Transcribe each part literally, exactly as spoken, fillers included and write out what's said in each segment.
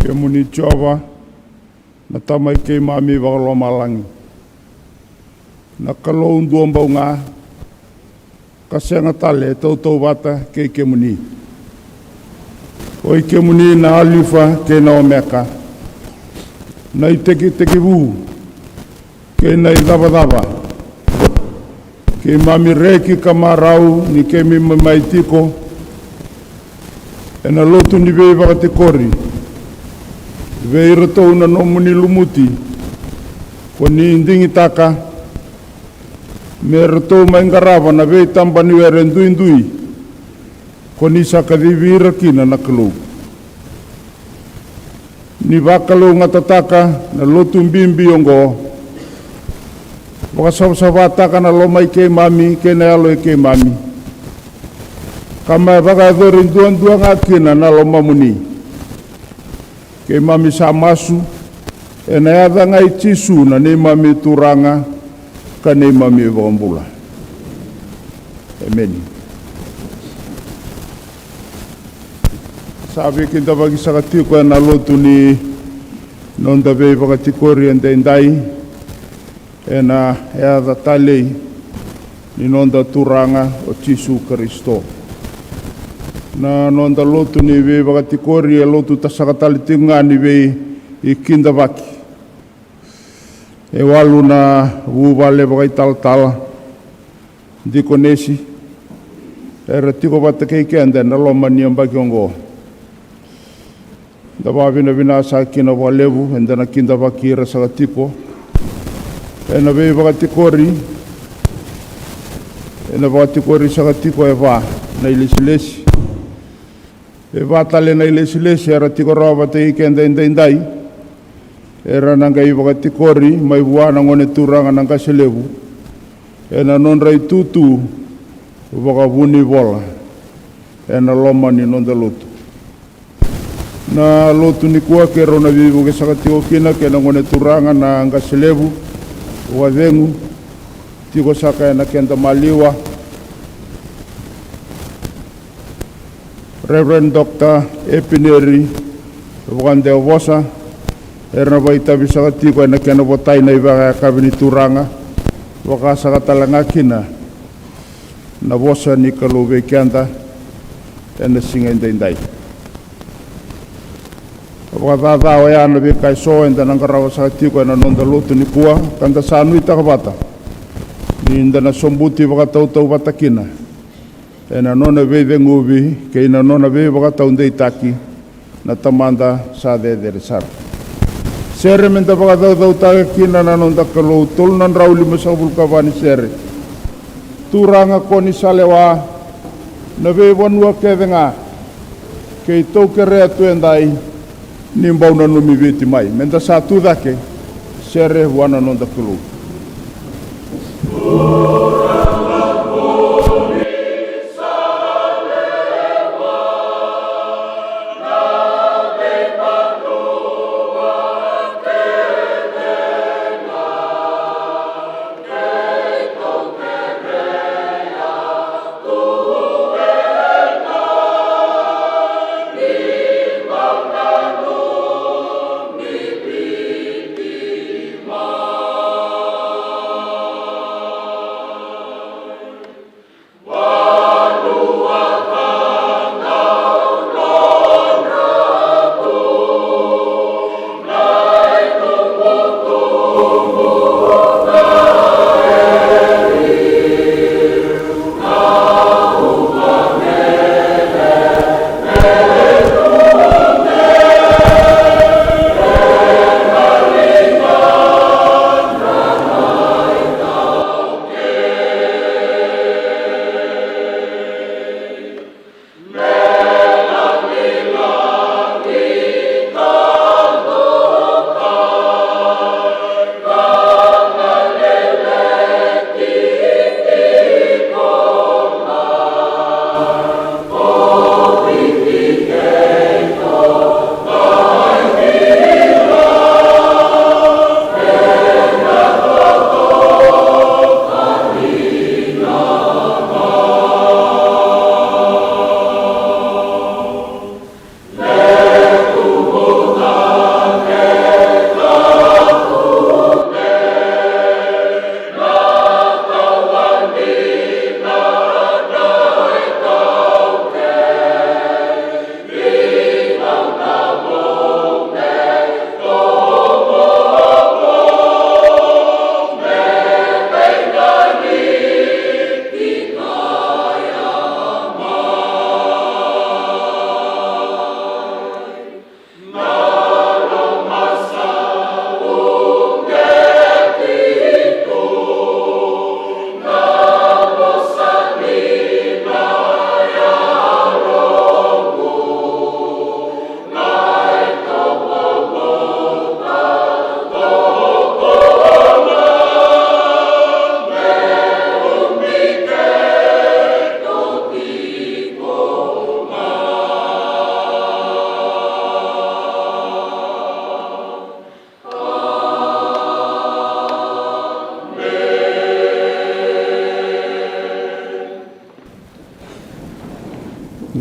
Kemuni Jiova, na Tamai keimami vakalomalagi, na Kalou duabau ga, ka sega tale e tautauvata kei kemuni. Oi kemuni na Alifa kei na Omeka, na itekitekivu kei na icavacava. Keimami reki ka marau ni keimami mai tiko ena lotu ni veivakatikori vei iratou na nomuni lumuti, ko ni digitaka me ratou mai qarava na veitabaniwere duidui ko ni sa kacivi ira kina na Kalou. Ni vakalougatataka na lotu bibi oqo, vakasavasavataka na lomai keimami kei na yaloi keimami, ka me vakayacori duadua ga kina na lomamuni. Keimami sa masu ena yaca ga i Jisu na neimami Turaga ka neimami iVakabula. Emeni. Sa veikidavaki saka tiko ena lotu ni noda veivakatikori edaidai ena yaca talei ni noda Turaga o Jisu Karisito. Na noda lotu ni veivakatikori e lotu ta saka tale tiko ga ni veikidavaki. E walu na vuvale vakaitalatala, dikonesi, era tiko vata kei keda ena loma ni yabaki oqo. Da vakavinavinaka saka kina vakalevu, eda na kidavaki ira saka tiko ena veivakatikori, ena vakatikori saka tiko e va na ilesilesi. E va tale na ilesilesi era tiko rawa vata kei keda edaidai, era na qai vakatikori mai vua na Gone Turaga na Qase Levu ena nodra itutu vakavunivola ena loma ni noda lotu. Na lotu nikua keirau na veivuke saka tiko kina kei na Gone Turaga na Qase Levu vakacegu, tiko saka ena keda maliwa, Reverend Doctor Epineri Vakadewavosa, era na vakaitavi saka tiko ena kena votai na ivakayakavi ni Turaga, vaka saka tale ga kina na vosa ni Kalou vei keda ena siga edaidai. Vakacaca oya na veika eso eda na qarava saka tiko ena noda lotu nikua, ka da sa nuitaka vata ni da na sobuti vakatautauvata kina ena nona veiceguvi kei na nona veivakataudeitaki na Tamada sa cecere sara. Sere me da vakacaucautaka kina na noda Kalou, tolu na drau lima sagavulu ka va ni sere. Turaga ko ni sa lewa na veivanua kece ga, keitou kerea tu edai ni bau nanumi Viti mai. Me da sa tu cake, sere vua na noda Kalou.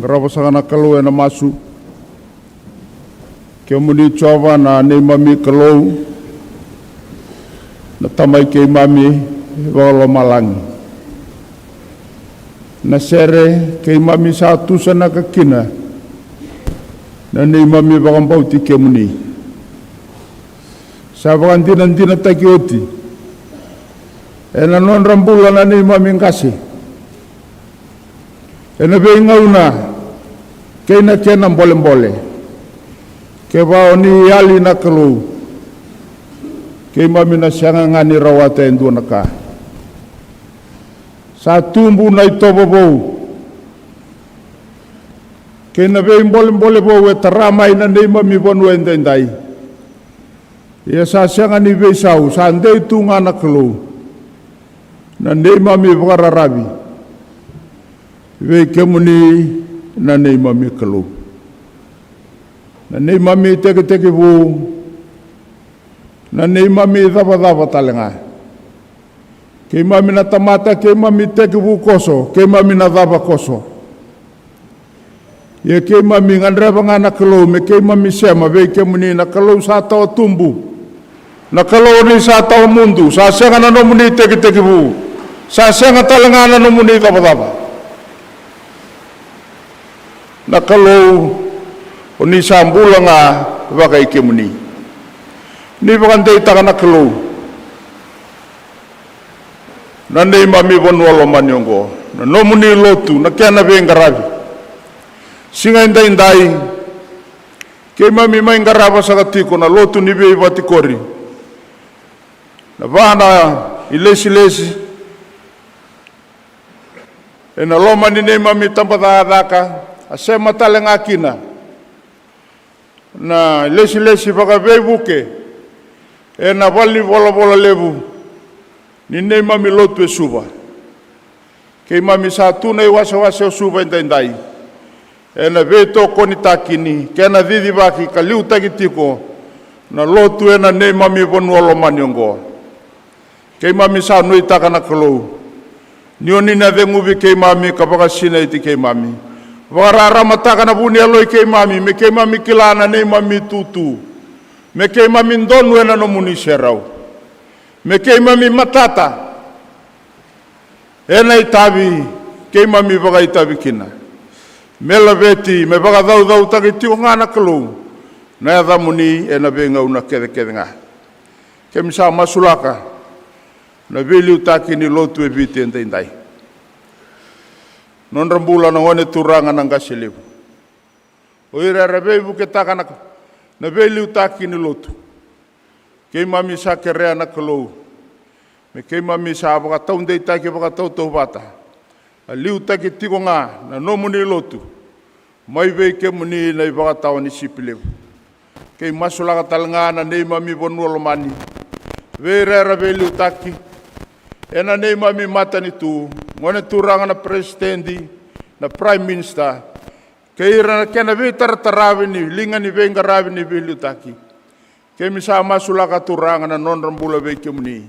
Qarava saka na Kalou ena masu. Kemuni Jiova na neimami Kalou, na Tamai keimami vakalomalagi. Na sere keimami sa tusanaka kina na neimami vakabauti kemuni. Sa vakadinadinataki oti ena nodra bula na neimami qase ena veigauna kei na kena bolebole. Kevaka o ni yali na Kalou, keimami na sega ga ni rawata e dua na ka. Sa tubu na itovo vou kei na veibolebole vou e tara mai na neimami vanua edaidai. Ia sa sega ni veisau, sa dei tu ga na Kalou na neimami vakararavi vei kemuni na neimami Kalou. Na neimami tekitekivu, na neimami cavacava tale ga. Keimami na tamata, keimami tekivu koso, keimami na cava koso. Ia keimami gadreva ga na Kalou me keimami sema vei kemuni na Kalou sa tawa tubu, na Kalou ni sa tawa mudu, sa sega na nomuni tekitekivu, sa sega tale ga na nomuni cavacava. Na Kalou o ni sa bula ga vakai kemuni. Ni vakadeitaka na Kalou na neimami vanua lomani oqo, na nomuni lotu, na kena veiqaravi. Siga edaidai keimami mai qarava saka tiko na lotu ni veivatikori, na va na ilesilesi ena loma ni neimami tabacakacaka, a sema tale ga kina na ilesilesi vakaveivuke ena valenivolavola levu ni neimami lotu e Suva. Keimami sa tu na iwasewase o Suva edaidai ena veitokonitaki ni kena cicivaki ka liutaki tiko na lotu ena neimami vanua lomani oqo. Keimami sa nuitaka na Kalou ni o ni na ceguvi keimami ka vakasinaiti keimami. Vakararamataka na vu ni yaloi keimami me keimami kila na neimami itutu, me keimami donu ena nomuni serau, me keimami matata ena itavi keimami vakaitavi kina, me laveti, me vakacaucautaki tiko ga na Kalou na yacamuni ena veigauna kecekece ga. Keimami sa masulaka na veiliutaki ni lotu e Viti edaidai. Nodra bula na gone turaga na qase levu, o ira era veivuketaka na, na veiliutaki ni lotu. Keimami sa kerea na Kalou me keimami sa vakataudeitaki vakatautauvata, a liutaki tiko ga na nomuni lotu mai vei kemuni na ivakatawa ni sipi levu. Kei masulaka tale ga na neimami vanua lomani, vei ira era veiliutaki ena neimami matanitu, gone turaga na peresitedi, na prime minister, kei ira na kena veitarataravi ni liga ni veiqaravi ni veiliutaki. Keimami sa masulaka Turaga na nodra bula vei kemuni,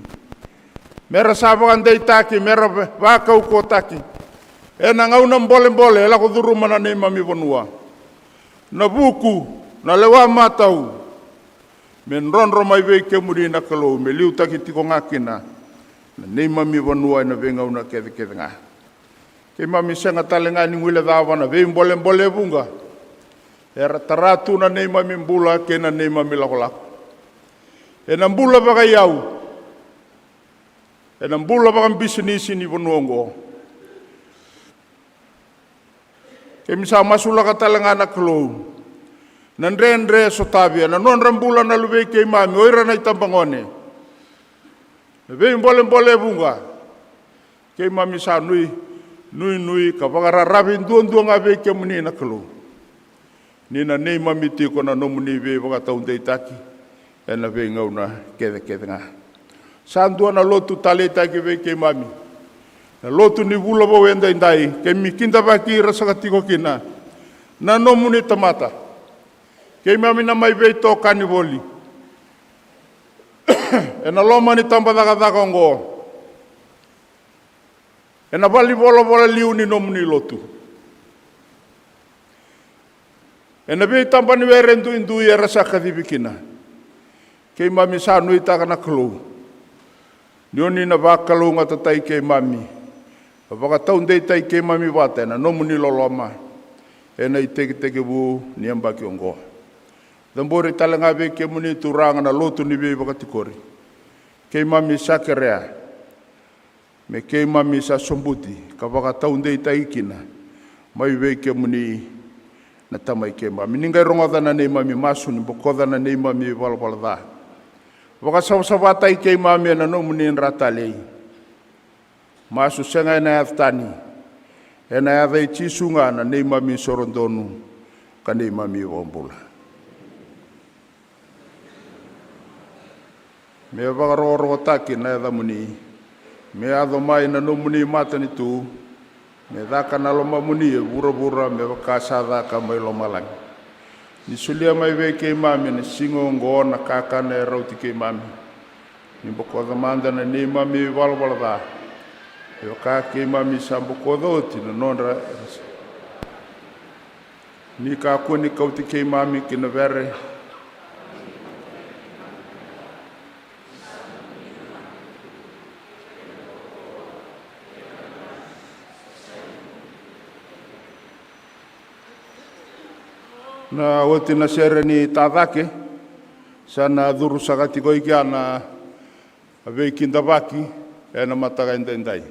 me ra sa vakadeitaki, me ra va-, vakaukauwataki ena gauna bolebole e lako curuma na neimami vanua. Na vuku, na lewa matau, me drodro mai vei kemuni na Kalou, me liutaki tiko ga kina na neimami vanua ena veigauna kecekece ga. Keimami sega tale ga ni guilecava na veibolebole e vuqa era tara tu na neimami bula kei na neimami lakolako, ena bula vakaiyau, ena bula vakabisinisi ni vanua oqo. Keimami sa masulaka tale ga na Kalou na dredre e sotavi ena nodra bula na luvei keimami, o ira na itabagone. Na veibolebole e vuqa, keimami sa nui, nuinui ka vakararavi duadua ga vei kemuni na Kalou, ni na neimami tiko na nomuni veivakataudeitaki ena veigauna kecekece ga. Sa dua na lotu taleitaki vei keimami, na lotu ni vula vou edaidai, keimami kidavaki ira saka tiko kina na nomuni tamata. Keimami na mai veitokani voli ena loma ni tabacakacaka oqo, ena valenivolavola liu ni nomuni lotu. Ena veitaba ni were duidui era sa kacivi kina. Keimami sa nuitaka na Kalou ni oni na vakalougatataki keimami, na vakataudeitaki keimami vata ena nomuni loloma ena itekitekivu ni yabaki oqo. Cabori tale ga vei kemuni Turaga na lotu ni veivakatikori. Keimami sa kerea me keimami sa sobuti ka vakataudeitaki kina mai vei kemuni na Tamai keimami. Ni qai rogoca na neimami masu, ni bokoca na neimami ivalavala ca. Vakasavasavataki keimami ena nomuni dra talei. Masu sega ena yaca tani, ena yaca i Jisu ga na neimami soro donu ka neimami iVakabula. Me vakarokorokotaki na yacamuni, me yaco mai na nomuni matanitu, me caka na lomamuni e vuravura me vaka sa caka mai lomalagi. Ni solia mai vei keimami ena siga oqo na kakana e rauti keimami. Ni bokoca mada na neimami ivalavala ca, me vaka keimami sa bokoca oti na nodra. Ni kakua ni kauti keimami ki na vere. Na oti na sere ni tacake, sa na curu saka tiko i kea na veikidavaki ena mataka edaidai.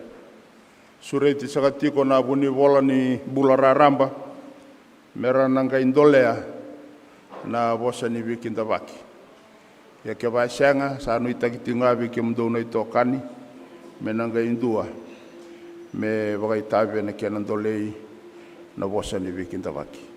Sureti saka tiko na vunivola ni bula raraba me ra na qai dolea na vosa ni veikidavaki. Ia kevaka e sega, sa nuitaki tiko ga vei kemudou na itokani me na qai dua me vakaitavi ena kena dolei na vosa ni veikidavaki.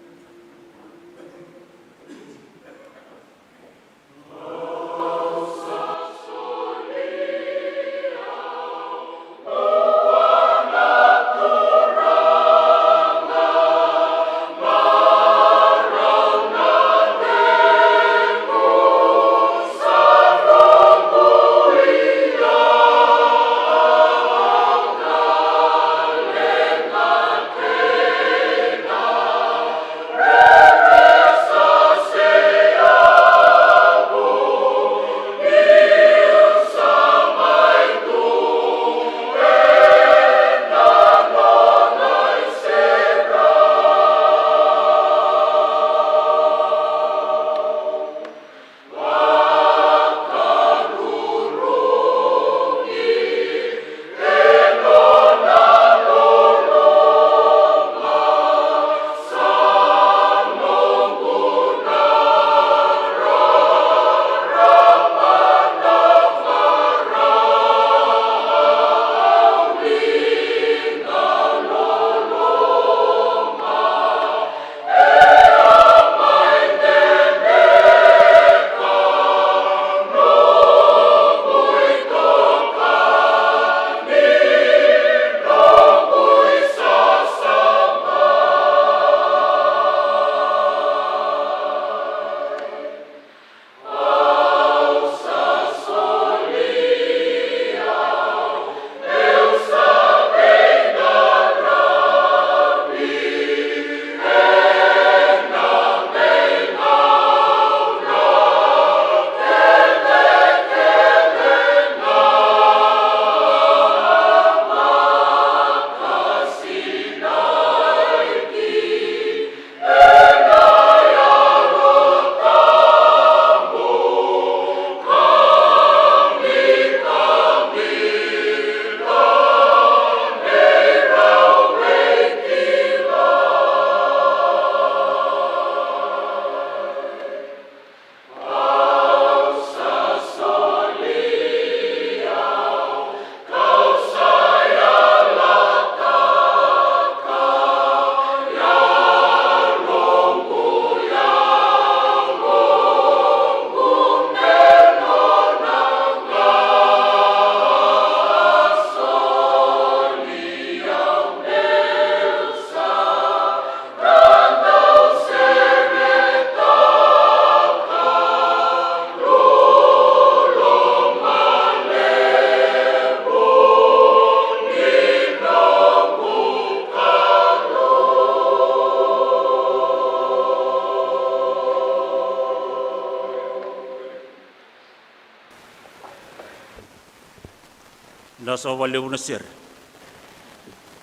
Sa vakalevu na sere.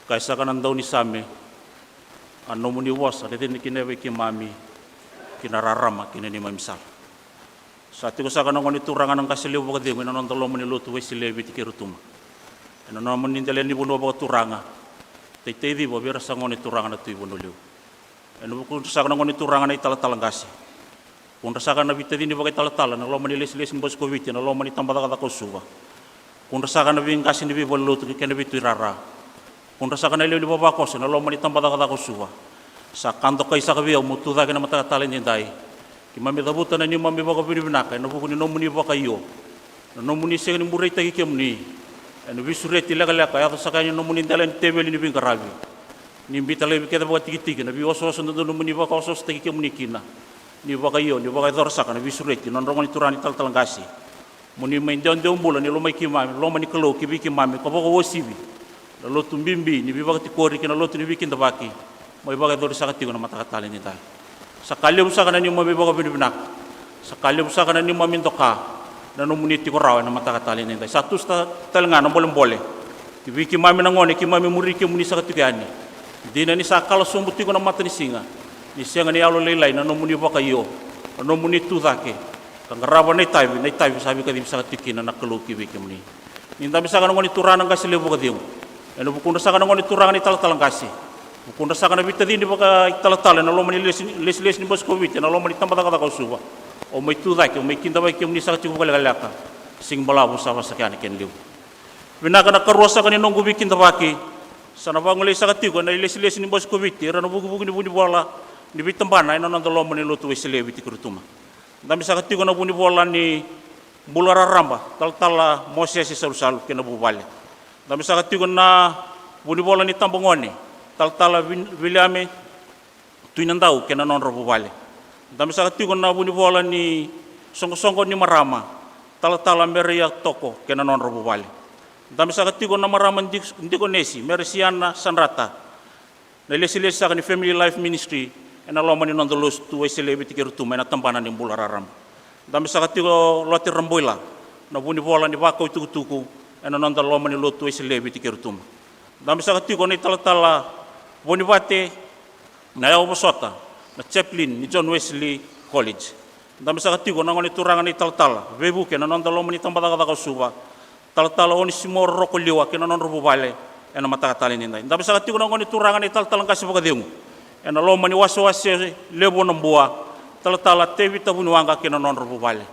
Kaya saka na daunisame, a nomuni vosa na cina kina vei keimami ki na rarama ki na neimami sala. Sa tiko saka na gone turaga na qase levu vakacegu ena noda loma ni lotu Wesele e Viti kei Rotuma, ena nomuni dela ni vanua vakaturaga, Taitaiciva vei ira sa gone turaga na Tui Vanua Levu. Ena vukudra saka na gone turaga na italatala qase. Kudra saka na veitacini vakaitalatala ena loma ni lesilesi ni Bose ko Viti ena loma ni tabacakacaka o Suva. Kudra saka na veiqase ni veivalenilotu kei na veituirara. Kudra saka na lewe ni vavakoso ena loma ni tabacakacaka o Suva. Sa ka dokai saka vei au meu tu cake na mataka tale edaidai. Keimami cavuta na neimami vakavinavinaka ena vuku ni nomuni vakaio, na nomuni sega ni bureitaki kemuni ena veisureti lekaleka e yaco saka yani ena nomuni dela ni teveli ni veiqaravi. Ni biuta laivi kece vakatikitiki na veiosooso dodonu mo ni vakaosoosotaki kemuni kina. Ni vakaio, ni vakayacora saka na veisureti na nodrau gone turaga na italatala qase. Mo ni mai dewadewa bula ni lomai keimami, loma ni Kalou ki vei keimami ka vakauasivi na lotu bibi ni veivakatikori kei na lotu ni veikidavaki mai vakayacori saka tiko na mataka tale edaidai. Sa ka levu saka na neimami vakavinavinaka. Sa ka levu saka na neimami doka na nomuni tiko rawa ena mataka tale edaidai. Sa tu saka tale ga na bolebole ki vei keimami na gone keimami muri kemuni saka tiko yani. Dina ni sa kala sobu tiko na matanisiga, ni sega ni yalolailai na nomuni vakaio, na nomuni tu cake ka qarava na itavi, na itavi sa veikacivi saka tiko kina na Kalou ki vei kemuni. Ni dabe saka na gone turaga na qase levu vakacegu, ena vukudra saka na gone turaga na italatala qase. Vukudra saka na veitacini vakaitalatala ena loma ni lesi, lesilesi ni Bose ko Viti ena loma ni tabacakacaka o Suva. O mai tu cake, o mai kidavaki kemuni saka tiko vakalekaleka. Sigi balavu sa vaka saka yani kena levu. Vinaka na karua saka ni noqu veikidavaki. Sa na vagolei saka tiko na ilesilesi ni Bose ko Viti, ira na vukivuki ni vunivola ni veitabana ena noda loma ni lotu Wesele e Viti kei Rotuma. Dabe saka tiko na vunivola ni Bula Raraba, talatala Mosese Salusalu kei na vuvale. Dabe saka tiko na vunivola ni tabagone, talatala Vin-, Viliame Tuinadau kei na nodra vuvale. Dabe saka tiko na vunivola ni soqosoqo ni marama, talatala Mereia Toko kei na nodra vuvale. Dabe saka tiko na marama di-, dikonesi Meresiana Sadrata, na ilesilesi saka ni Family Life Ministry ena loma ni noda lotu Wesele e Viti kei Rotuma ena tabana ni Bula Raraba. Dabe saka tiko Lote Raboila, na vunivola ni vakau itukutuku ena noda loma ni lotu Wesele e Viti kei Rotuma. Dabe saka tiko na italatala Vonivate na yawa vosota, na chaplain ni John Wesley College. Dabe saka tiko na gone turaga na italatala veivuke ena noda loma ni tabacakacaka o Suva, talatala Onisimo Rorokoliwa kei na nodra vuvale ena mataka tale edaidai. Dabe saka tiko na gone turaga na italatala qase vakacegu ena loma ni wasewase levu o Nabua, talatala Tevita Vuniwaqa kei na nodra vuvale.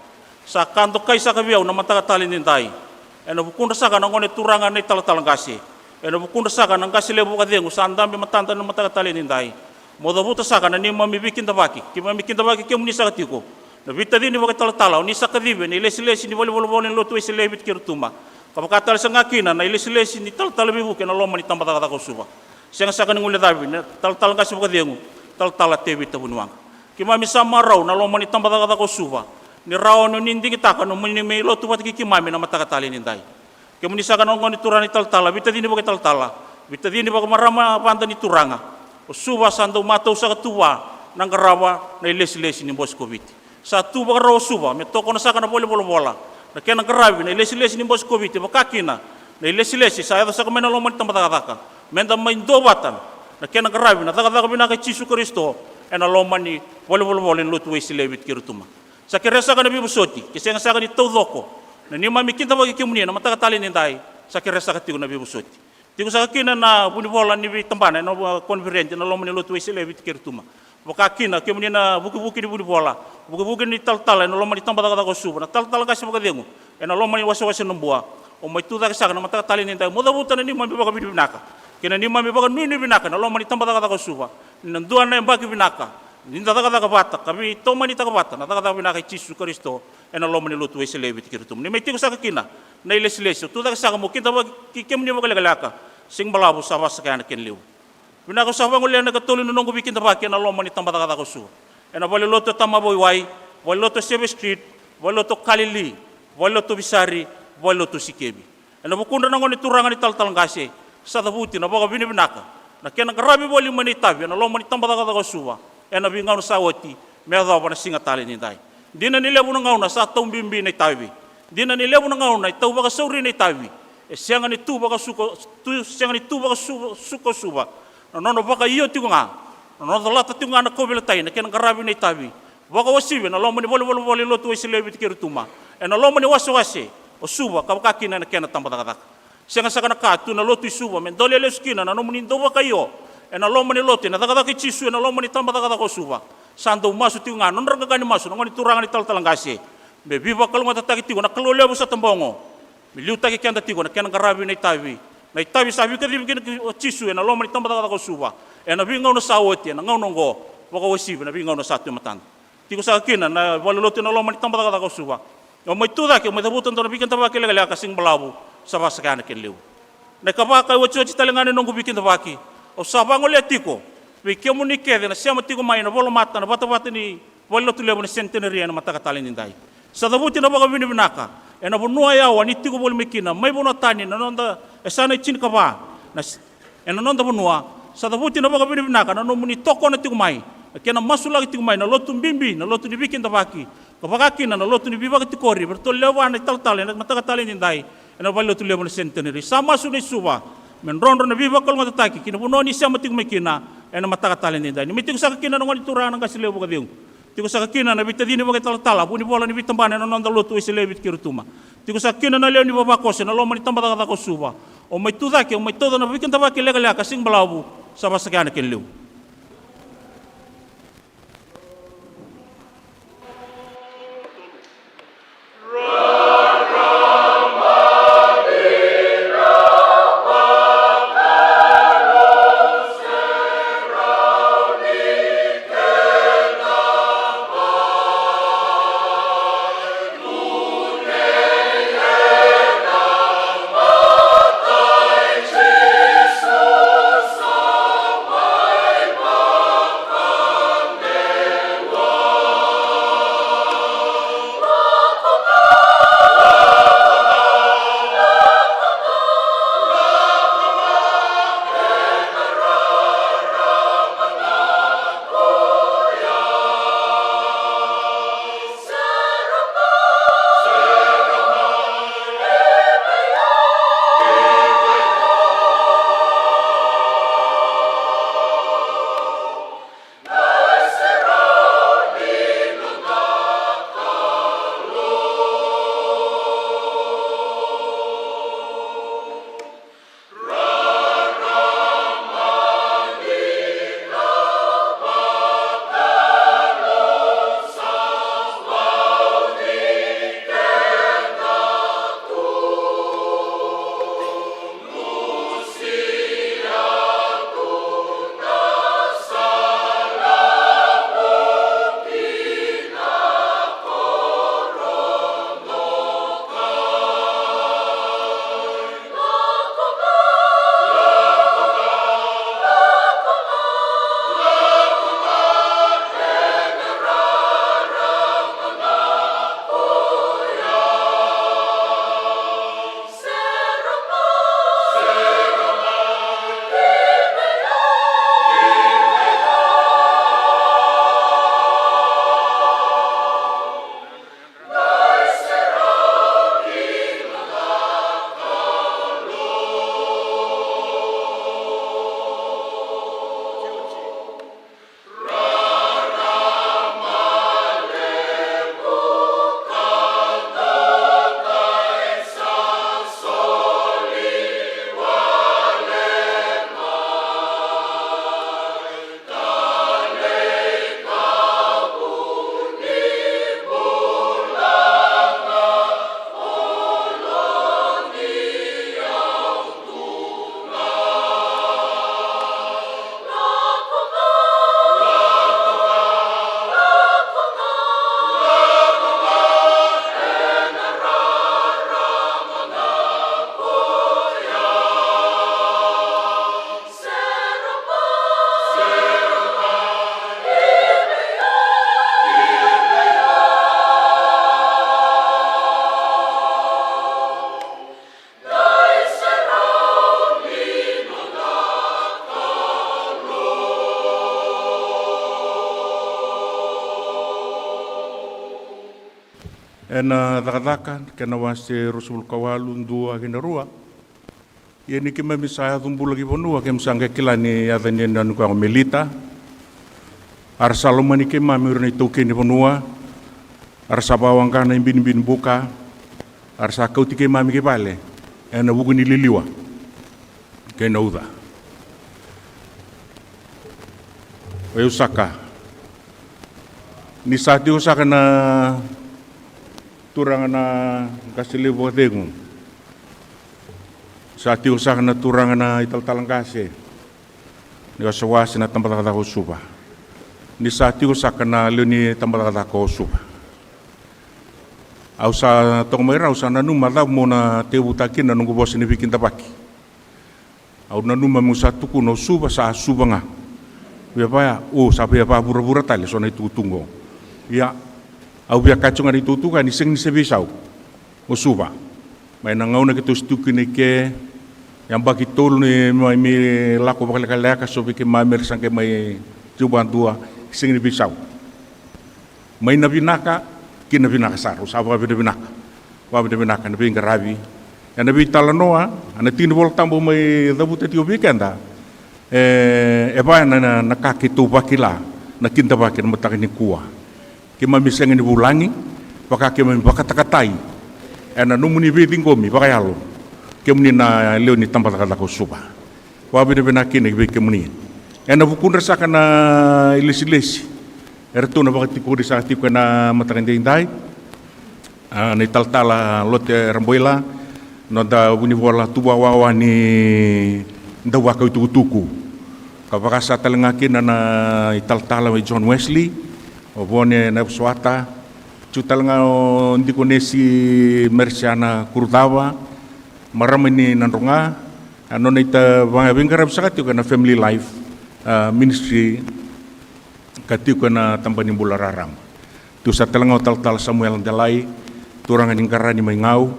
Sa ka dokai saka vei au na mataka tale edaidai, ena vukudra saka na gone turaga na italatala qase, ena vukudra saka na qase levu vakacegu sa dabe matada na mataka tale edaidai. Mo cavuta saka na neimami veikidavaki, keimami kidavaki kemuni saka tiko, na veitacini vakaitalatala o ni sa kacivi ena ilesilesi ni valenivolavola ni lotu Wesele e Viti kei Rotuma, ka vaka tale saka ga kina na ilesilesi ni talatala veivuke ena loma ni tabacakacaka o Suva. Sega saka ni guilecavi na talatala qase vakacegu, talatala Tevita Vuniwaqa. Keimami sa marau na loma ni tabacakacaka o Suva, ni rawa ni o ni digitaka nomuni mai lotu vata kei keimami na mataka tale edaidai. Kemuni saka na gone turaga na italatala, veitacini vakaitalatala, veitacini vakamarama vada ni turaga, o Suva sa dau matau saka tu vua na qarava na ilesilesi ni Bose ko Viti. Sa tu vakarau o Suva me tokona saka na valenivolavola na kena qaravi na ilesilesi ni Bose ko Viti, vaka kina na ilesilesi sa yaco saka mai na loma ni tabacakacaka, meda mai duavata na kena qaravi na cakacaka vinaka i Jisu Karisito ena loma ni valenivolavola ni lotu Wesele e Viti kei Rotuma. Sa kerea saka na veivosoti, ke sega saka ni taucoko na neimami kidavaki kemuni na mataka tale edaidai, sa kerea saka tiko na veivosoti. Tiko saka kina na vunivola ni veitabana ena koniferedi ena loma ni lotu Wesele e Viti kei Rotuma, vaka kina kemuni na vukivuki ni vunivola, vukivuki ni talatala ena loma ni tabacakacaka o Suva, na talatala qase vakacegu ena loma ni wasewase o Nabua. O mai tu cake saka na mataka tale edaidai, mo cavuta na neimami vakavinavinaka kei na neimami vakanuinui vinaka ena loma ni tabacakacaka o Suva, ni na dua na yabaki vinaka ni da cakacaka vata ka veitomanitaka vata na cakacaka vinaka i Jisu Karisito ena loma ni lotu Wesele e Viti kei Rotuma. Ni mai tiko saka kina na ilesilesi, o tu cake saka mo kidavaki kemuni vakalekaleka. Sigi balavu sa vaka saka yani kena levu. Vinaka, au sa vagolea na ikatolu ni noqu veikidavaki ena loma ni tabacakacaka o Suva, ena valelotu o Tamavaiwai, valelotu o Seve Street, valelotu o Kalili, valelotu o Visari, valelotu o Sikevi. Ena vukudra na gone turaga na italatala qase, sa cavuti na vakavinavinaka na kena qaravi voli mai na itavi ena loma ni tabacakacaka o Suva ena veigauna sa oti me yacova na siga tale edaidai. Dina ni levu na gauna sa tau bibi na itavi. Dina ni levu na gauna e tau vakasauri na itavi. E sega ni tu vakasuka, tu, sega ni tu vakasuka o Suva. Na nona vakaio tiko ga, na nona colata tiko ga na kauveilatai, na kena qaravi na itavi. Vakauasivi ena loma ni valenivolavola ni lotu Wesele e Viti kei Rotuma, ena loma ni wasewase o Suva, ka vaka kina ena kena tabacakacaka. Sega saka na ka tu na lotu i Suva me dolea lesu kina na nomuni dauvakaio ena loma ni lotu, ena cakacaka i Jisu, ena loma ni tabacakacaka o Suva. Sa dau masu tiko ga na nodra qaqa ni masu na gone turaga na italatala qase, me veivakalougatataki tiko na Kalou levu sa tabogo, me liutaki keda tiko na kena qaravi na itavi, na itavi sa veikacivi kina o Jisu ena loma ni tabacakacaka o Suva, ena veigauna sa oti, ena gauna oqo, vakauasivi ena veigauna sa tu e matada. Tiko saka kina na valenilotu ena loma ni tabacakacaka o Suva. Au mai tu cake, au mai cavuta e dua na veikidavaki lekaleka, siga balavu, sa vakasakai na kena levu. Na ikava ka otioti tale ga ni noqu veikidavaki, au sa vagolea tiko vei kemuni kece na sema tiko mai ena volamata, na vatavata ni valenilotu levu na Centenary ena mataka tale ni dai. Sa cavuti na vakavinavinaka ena vanua yawa ni tiko voli mai kina, mai vanua tani, na noda yasana e tinikava, na s-, ena noda vanua. Sa cavuti na vakavinavinaka na nomuni tokona tiko mai, na kena masulaki tiko mai na lotu bibi, na lotu ni veikidavaki, ka vaka kina na lotu ni veivakatikori vei iratou lewe va na italatala ena mataka tale ni dai, ena valenilotu levu na Centenary. Sa masu na i Suva me drodro na veivakalougatataki ki na vanua ni sema tiko mai kina ena mataka tale ni dai. Ni mai tiko saka kina na gone turaga na qase levu vakacegu. Tiko saka kina na veitacini vakaitalatala, vunivola ni veitabana ena noda lotu Wesele e Viti kei Rotuma. Tiko saka kina na lewe ni vavakoso ena loma ni tabacakacaka o Suva. Au mai tu cake, au mai tauca na veikidavaki lekaleka, siga balavu, sa vakasakai na kena levu. Ena Cakacaka, kena wase ruasagavulu ka walu, dua kei na rua. Ia ni keimami sa yaco bula ki vanua, keimami sa qai kila ni yaca ni yanuyanu ko ya ko Melita. A ra sa lomani keimami o ira na itaukei ni vanua. A ra sa vakawaqa na ibinibini buka. A ra sa kauti keimami ki vale ena vuku ni liliwa kei na uca. O yau saka, ni sa tiko saka na turaga na qase levu vakacegu, sa tiko saka na turaga na italatala qase ni wasewase na tabacakacaka o Suva, ni sa tiko saka na lewe ni tabacakacaka o Suva. Au sa toka mai ra, au sa nanuma cava mo na tekivutaka kina na noqu vosa ni veikidavaki. Au nanuma meu sa tukuna o Suva sa Suva ga. Via vaya, o sa via vavuravura tale so na itukutuku qo. Ia, au via kaya tiko ga na itukutuku ya ni sega ni se veisau o Suva. Mai na gauna keitou se tiko kina i ke, yabaki tolu ni mai me lako vakalekaleka, so vei keimami era sa qai mai tiko vakadua, sega ni veisau. Mai na vinaka ki na vinaka sara, au sa vakavinavinaka. Vakavinavinaka na veiqaravi ena veitalanoa, a na tiki ni Vola Tabu mai cavuta tiko vei keda. E, e vaya na, na, na ka keitou vakila na kidavaki ena mataka nikua. Keimami sega ni vulagi, vaka keimami vakatakatai ena nomuni veiciqomi vakayalo, kemuni na lewe ni tabacakacaka o Suva. Vakavinavinaka kina vei kemuni. Ena vukudra saka na ilesilesi eratou na vakatikori saka tiko ena mataka edaidai. A, na italatala Lote Raboila, noda vunivola tu vakawawa ni dauvakaitukutuku. Ka vakasa tale ga kina na italatala mai John Wesley, o Vone Navaswata, tu tale ga o Dikonesi Merisiana Kurucava, marama ni Nadroga, a nona ita veiqaravi saka tiko ena Family Life, a, Ministry, ka tiko ena Taba ni Bula Raraba. Tu sa tale ga o talatala Samuel Delai, turaga ni Qarani mai Gau,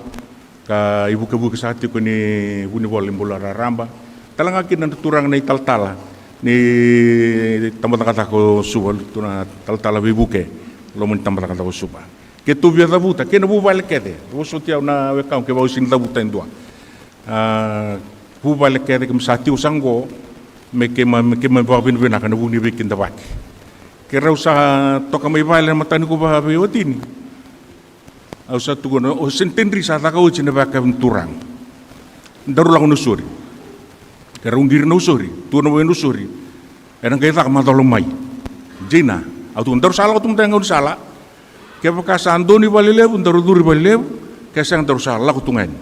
ka ivukevuke saka tiko ni vunivola ni bula raraba. Tale ga kina na turaga na italatala ni tabacakacaka o Suva, tu na talatala veivuke loma ni tabacakacaka o Suva. Keitou via cavuta kei na vuvale kece, vosoti au na wekaqu kevaka au sega ni cavuta e dua. A, vuvale kece keimami sa tiko saka qo, me keimami, me keimami vakavinavinaka ena vuku ni veikidavaki. Keirau sa toka mai vale ena mataka nikua vakaveiwatini, au sa tukuna, o Seni Tedri sa caka oti na vakayakavi ni turaga. Daru lako Nausori. Keirau qiri Nausori, tu na wai Nausori. Ena qai caka macala mai. Jina, au tukuna, daru sa lako tu mada e gaunisala. Kevaka sa donu i Valelevu, daru curu i Valelevu, ke sega daru sa lako tu ga yani.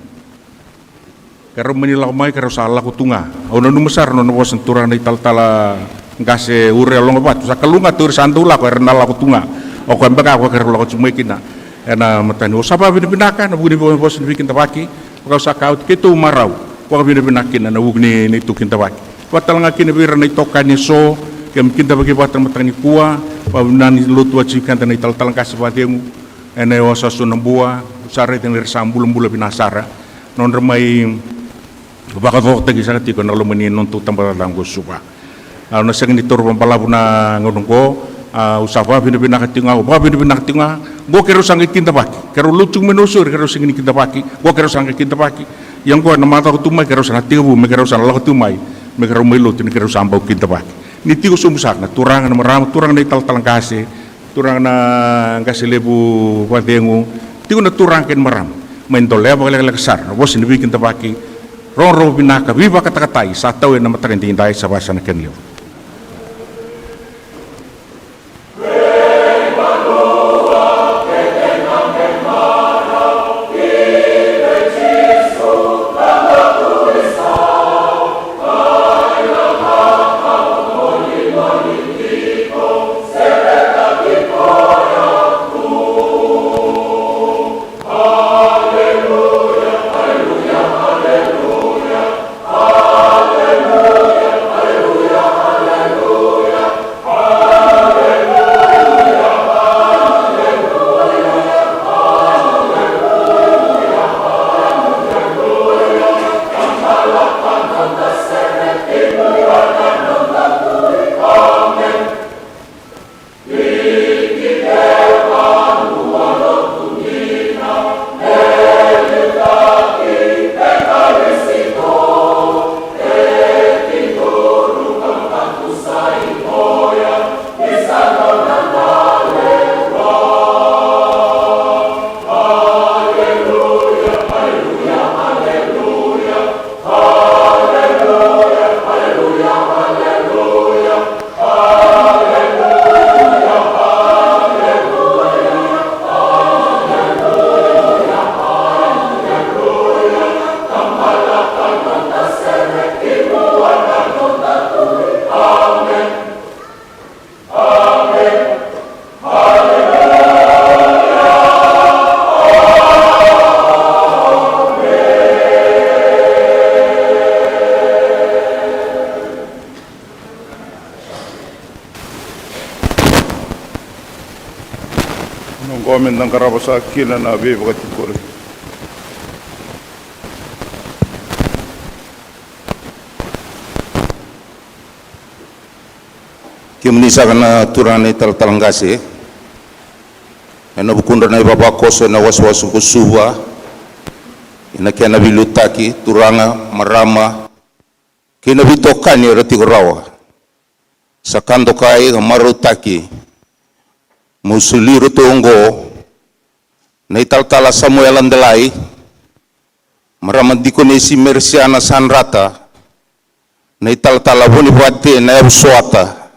Keirau mani lako mai, keirau sa lako tu ga. Au nanuma sara na nona vosa na turaga na italatala qase Urea Logovatu, sa kalougata o ira sa dau lako, era na lako tu ga. O koya beka o koya keirau lako tiko mai kina ena mataka ni, au sa vakavinavinaka ena vuku ni vo-, vosa ni veikidavaki. Vaka au sa kaya oti, keitou marau vakavinavinaka kina ena vuku ni, ni neitou kidavaki. Vaka tale ga kina vei ira na itokani eso, keimami kidavaki vata ena mataka nikua. Vakavinavinaka ni lotu oti vei keda na italatala qase vakacegu ena Yawasawasu o Nabua, au sa raica ni ra sa bulabula vinaka sara na nodra mai vakacokotaki saka tiko ena loma ni nodatou tabacakacaka qo Suva. Au na sega ni taura vakabalavu na gauna qo, au sa vakavinavinaka tiko ga, au vakavinavinaka tiko ga. Qo keirau sa qai kidavaki, keirau lotu tiko mai Nausori, keirau sega ni kidavaki. Qo keirau sa qai kidavaki. Ia qo ena macawa tu mai keirau sa na tekivu, me keirau sa na lako tu mai, me keirau mai lotu ni keirau sa bau kidavaki. Ni tiko sobu saka na turaga, na marama, turaga na italatala qase, turaga na qase levu vakacegu, tiko na turaga kei na marama, mai dolea vakalekaleka sara na vosa ni veikidavaki. Rogorogo vinaka, veivakatakatai sa tau ena mataka edaidai, sa vaka sa na kena levu. Oqo me da qarava saka kina na veivakatikori. Kemuni saka na turaga na italatala qase, ena vukudra na ivavakoso ena wasewase ko Suva, ena kena veiliutaki, turaga, marama, kei na veitokani era tiko rawa. Sa ka dokai ka marautaki meu soli iratou oqo na italatala Samuela Delai, marama Dikonesi Meresiana Sadrata, na italatala Vonivate Nayavusoata,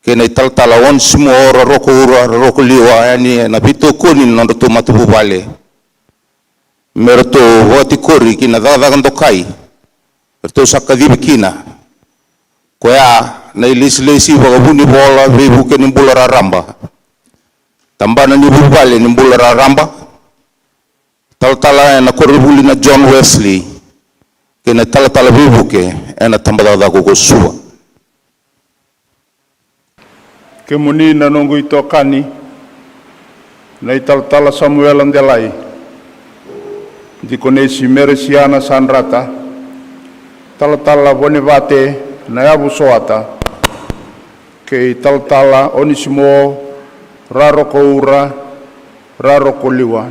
kei na italatala Onisimo Rarokoura Rarokoliwa, yani ena veitokoni ni nodratou matavuvale, me ratou vakatikori ki na cakacaka dokai eratou sa kacivi kina. Koya na ilesilesi vakavunivola veivuke ni bula raraba, tabana ni vuvale ni bula raraba, talatala ena koronivuli na John Wesley, kei na talatala veivuke ena tabacakacaka ko Suva. Kemuni na noqu itokani, na italatala Samuela Delai, Dikonesi Meresiana Sadrata, talatala Vonivate Nayavusoata, kei talatala Onisimo Rarokoura Rarokoliwa,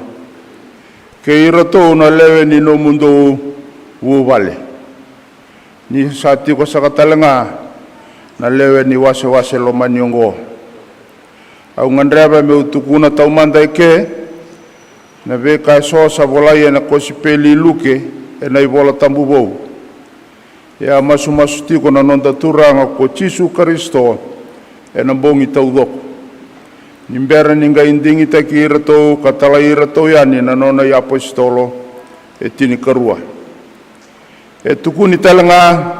kei iratou na lewe ni nomudou vuvale. Ni sa tiko saka tale ga na lewe ni wasewase lomani oqo. Au gadreva meu tukuna taumada eke na veika eso sa volai ena kosipeli i Luke ena iVola Tabu Vou. E a masumasu tiko na noda Turaga ko Jisu Karisito ena bogi taucoko, ni bera ni qai digitaki iratou ka talai iratou yani na nona iapositolo e tinikarua. E tukuni tale ga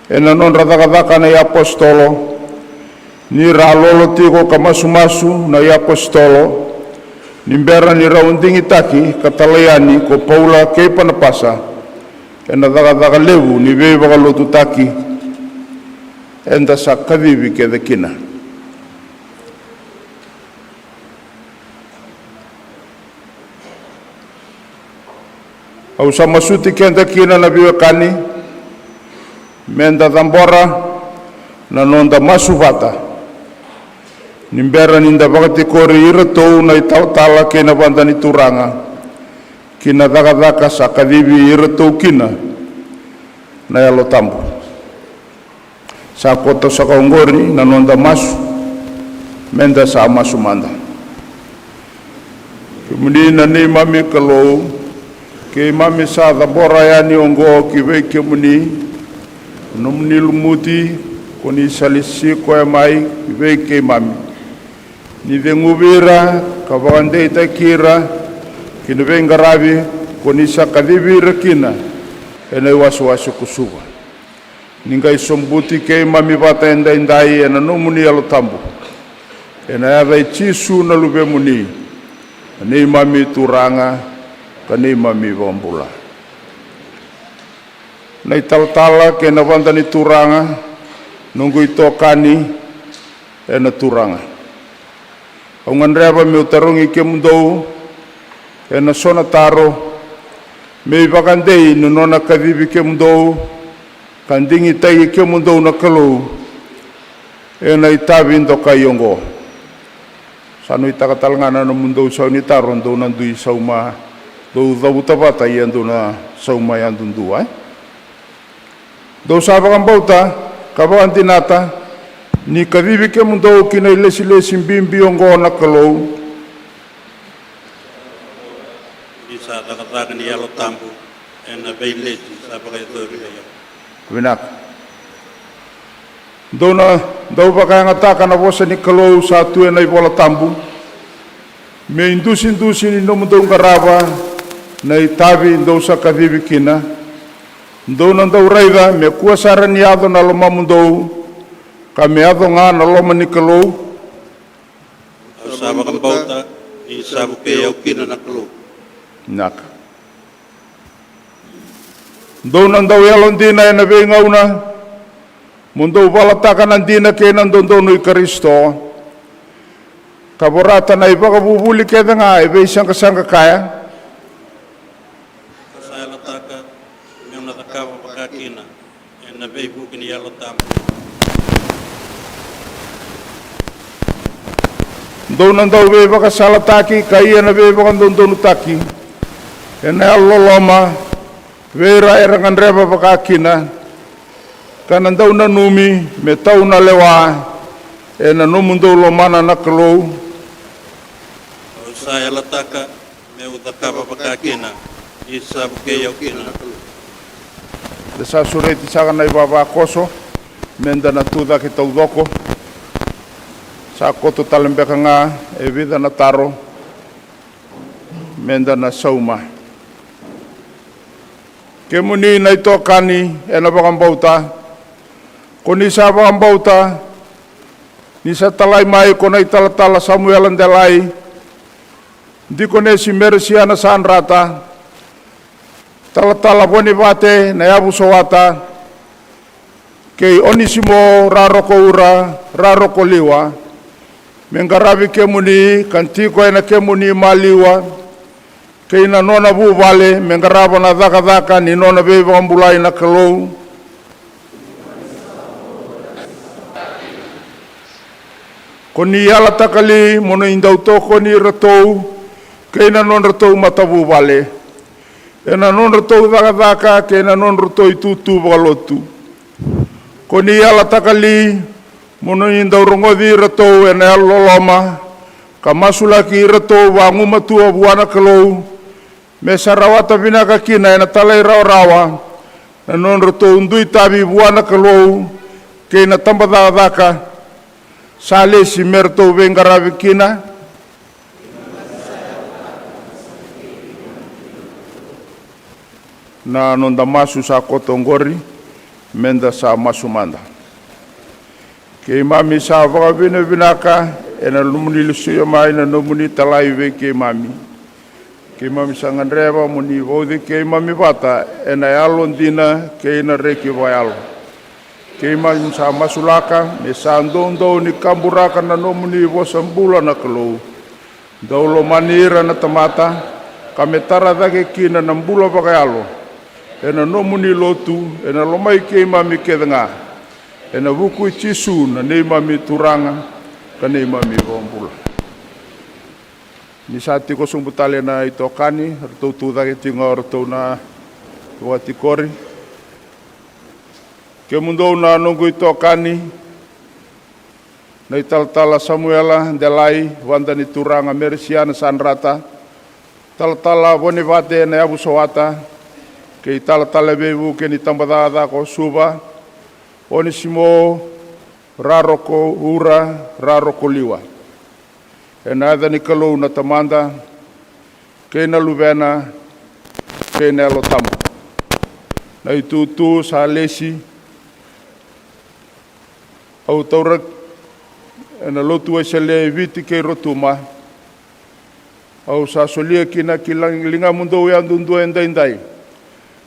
ena nodra Cakacaka na iapositolo, ni ra a lolo tiko ka masumasu na iapositolo, ni bera ni rau digitaki ka talai yani ko Paula kei Panapasa ena cakacaka levu ni veivakalotutaki eda sa kacivi kece kina. Au sa masuti keda kina na veiwekani, meda cabora na noda masu vata, ni bera ni da vakatikori iratou na italatala kei na vada ni Turaga ki na cakacaka sa kacivi iratou kina na Yalo Tabu. Sa koto saka oqori na noda masu, meda sa masu mada. Kemuni na neimami Kalou, keimami sa cabora yani oqo ki vei kemuni, nomuni lumuti ko ni sa lesi koya mai ki vei keimami. Ni ceguvi ira ka vakadeitaki ira ki na veiqaravi ko ni sa kacivi ira kina ena iwasewase ko Suva. Ni qai sobuti keimami vata edaidai ena nomuni Yalo Tabu. Ena yaca i Jisu na Luvemuni, na neimami Turaga ka neimami iVakabula. Na italatala kei na vada ni Turaga, noqu itokani ena Turaga. Au gadreva meu tarogi kemudou ena so na taro, me ivakadei ni nona kacivi kemudou ka digitaki kemudou na Kalou ena itavi dokai oqo. Sa nuitaka tale ga na nomudou isau ni taro, dou na dui sauma, dou cavuta vata ia dou na sauma yadudua, e? Dou sa vakabauta ka vakadinata ni kacivi kemudou ki na ilesilesi bibi oqo na Kalou. Ni sa cakacaka ni Yalo Tabu ena veileti sa vakayacori vei au. Vinaka. Dou na dau vakayagataka na vosa ni Kalou sa tu ena iVola Tabu, me idusidusi ni nomudou qarava na itavi dou sa kacivi kina. Dou na dau raica me kua sara ni yaco na lomamudou, ka me yaco ga na loma ni Kalou. Au sa vakabauta ni sa vukei au kina na Kalou. Vinaka. Dou na dau yalodina ena veigauna, mo dou valataka na dina kei na dodonu i Karisito. Ka vorata na ivakavuvuli kece ga e veisaqasaqa kaya. Au sa yalataka meu na cakava vakakina ena veivuke ni Yalo Tabu. Dou na dau veivakasalataki ka ia na veivakadodonutaki ena yalololoma vei ira era gadreva vakakina, ka na dau nanumi me tau na lewa ena nomudou lomana na Kalou. Au sa yalataka meu cakava vakakina ni sa vukei au kina. Da sa sureti saka na ivavakoso me da na tu cake taucoko. Sa koto tale beka ga e vica na taro me da na sauma. Kemuni na itokani ena vakabauta, ko ni sa vakabauta ni sa talai mai ko na italatala Samuela Delai, Dikonesi Meresiana Sadrata, talatala Vonivate na Yavusowata, kei Onisimo Rarokoura Rarokoliwa, me qaravi kemuni ka tiko ena kemuni maliwa, kei na nona vuvale me qarava na cakacaka ni nona veivakabulai na Kalou. Ko ni yalataka li mo ni dau tokoni iratou kei na nodratou matavuvale ena nodratou cakacaka kei na nodratou itutu vakalotu. Ko ni yalataka li mo ni dau rogoci iratou ena yalololoma ka masulaki iratou vagumatua vua na Kalou, me sa rawata vinaka kina ena talairawarawa na nodratou dui tavi vua na Kalou kei na tabacakacaka sa lesi me ratou veiqaravi kina. Na noda masu sa koto oqori, me da sa masu mada. Keimami sa vakavinavinaka ena nomuni lesuya mai na nomuni talai vei keimami. Keimami sa gadreva mo ni vauci keimami vata ena yalodina kei na reki vakayalo. Keimami sa masulaka me sa doudou ni kaburaka na nomuni vosa bula na Kalou. Dau lomani ira na tamata, ka me tara cake kina na bula vakayalo ena nomuni lotu, ena lomai keimami kece ga. Ena vuku i Jisu na neimami Turaga ka neimami iVakabula. Ni sa tiko sobu tale na itokani, ratou tu cake tiko ga o ratou na vakatikori. Kemudou na noqu itokani, na italatala Samuela Delai, vada ni turaga Merisiana Sadrata, talatala Vonivate na Yavusowata, kei talatala veivuke ni tabacakacaka o Suva, Onisimo Rarokoura Rarokoliwa. Ena yaca ni Kalou na Tamada, kei na Luvena, kei na Yalo Tabu. Na itutu sa lesi, au taura ena Lotu Wesele e Viti kei Rotuma. Au sa solia kina ki la-, ligamudou yadudua edaidai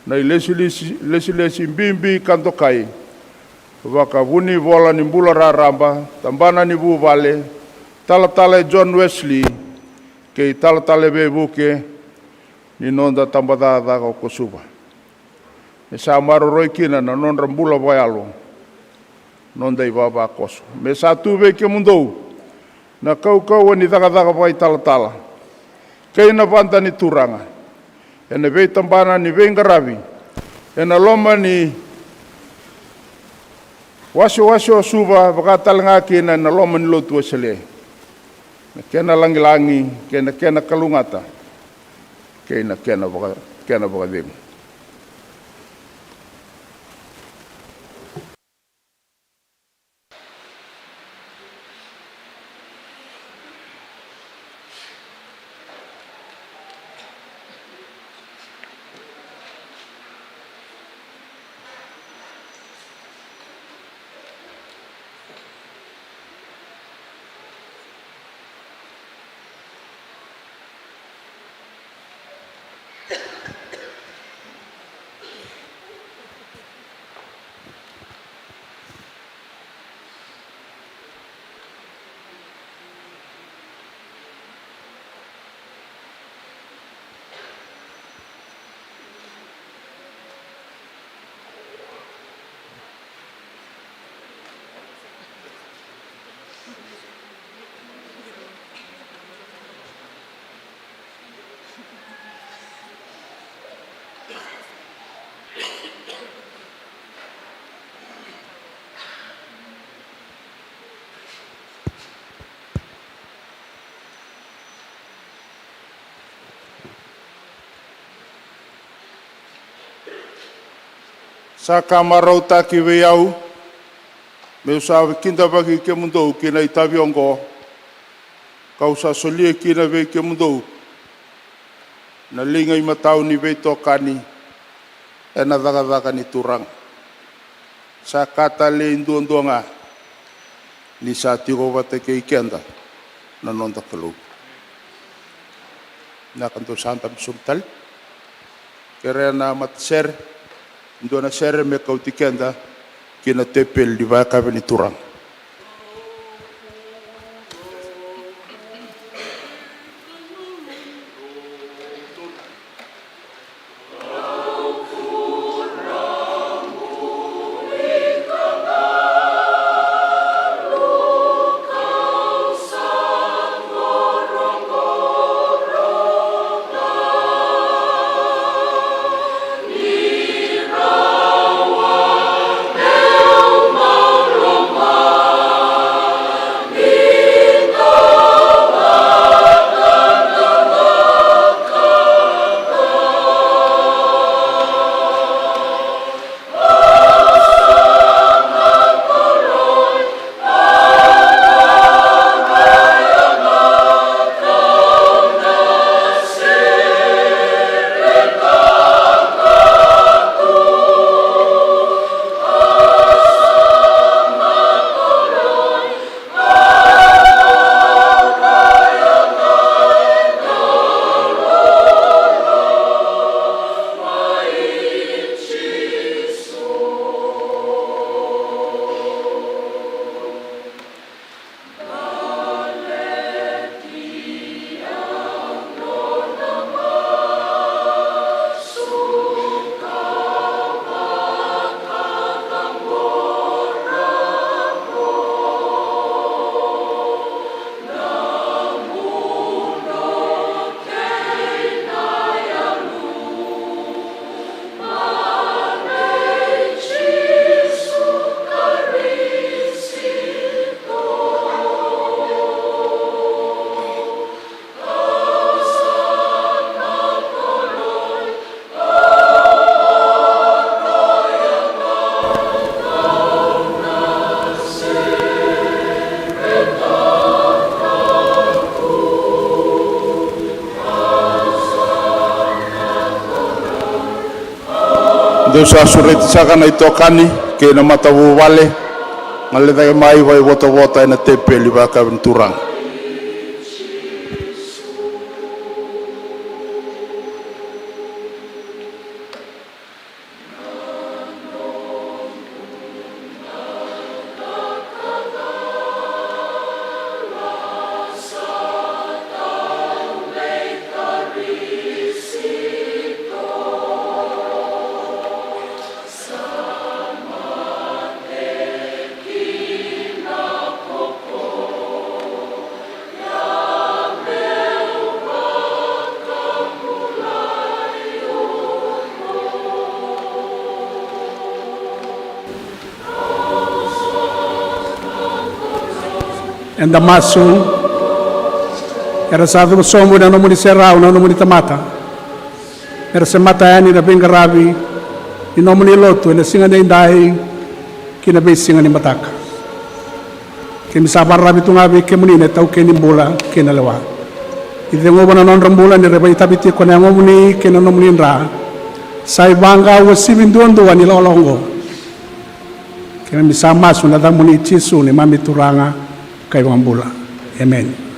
na ilesilesi, lesilesi bibi ka dokai. Vakavunivola ni bula raraba, tabana ni vuvale, talatala e John Wesley, kei talatala e veivuke ni noda tabacakacaka o Kosuva. Me sa maroroi kina na nodra bula vakayalo, noda ivavakoso. Me sa tu vei kemudou na kaukauwa ni cakacaka vakaitalatala, kei na vada ni turaga, ena veitabana ni veiqaravi, ena loma ni wasewase o Suva, vaka tale ga kina ena loma ni Lotu Wesele. Na kena lagilagi, kei na kena kalougata, kei na kena vaka-, kena vakacegu. Sa ka marautaki vei au meu sa kidavaki kemudou ki na itavi oqo, kau sa solia kina vei kemudou na liga imatau ni veitokani ena cakacaka ni Turaga. Sa ka talei duadua ga ni sa tiko vata kei keda na noda Kalou. Na ka dou sa dabe sobu tale. Kerea na matasere, dua na sere me kauti keda ki na tepeli ni vakayakavi ni Turaga. Dou sa sureti saka na itokani kei na matavuvale, gole cake mai vakaivotavota ena tepeli vakayakavi ni Turaga. Eda masu. Era sa cuva sobu na nomuni serau na nomuni tamata. Era semata yani na veiqaravi ni nomuni lotu ena siga nidai ki na veisiga ni mataka. Keimami sa vakararavi tu ga vei kemuni na itaukei ni bula kei na lewa. Ni ceguva na nodra bula ni ra vakaitavi tiko na yagomuni kei na nomuni dra. Sa ivakauasivi duadua ni lawalawa oqo. Keimami sa masu ena yacamuni Jisu neimami Turaga ka iVakabula. Emeni.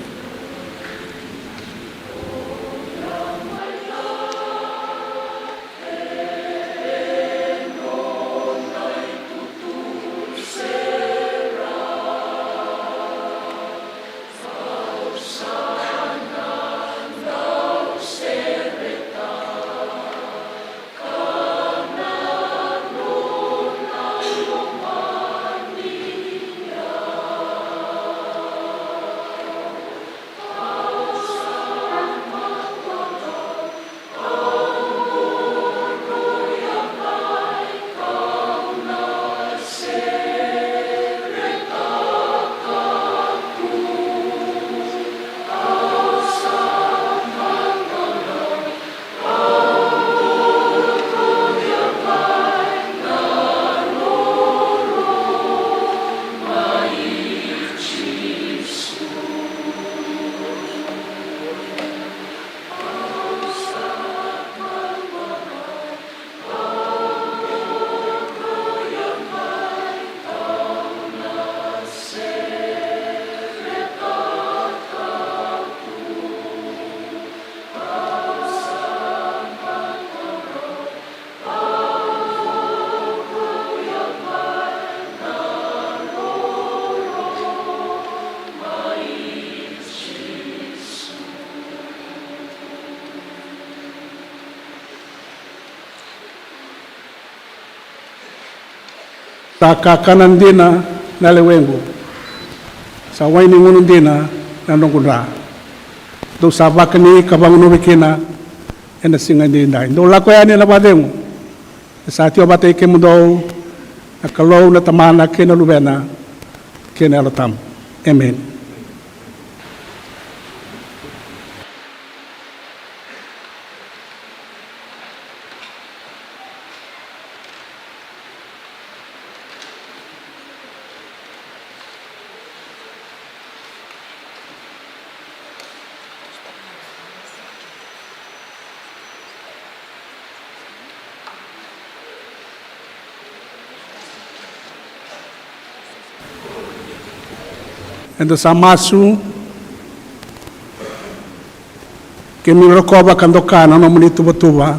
Sa kakana dina na lewequ, sa wai ni gunu dina na noqu dra. Dou sa vakani ka vagunuvi kina ena siga edaidai. Dou lako yani ena vakacegu. E sa tiko vata kei kemudou na Kalou na Tamana kei na Luvena kei na Yalo Tabu. Emeni. Eda sa masu. Kemuni rokova ka doka na nomuni tuvatuva.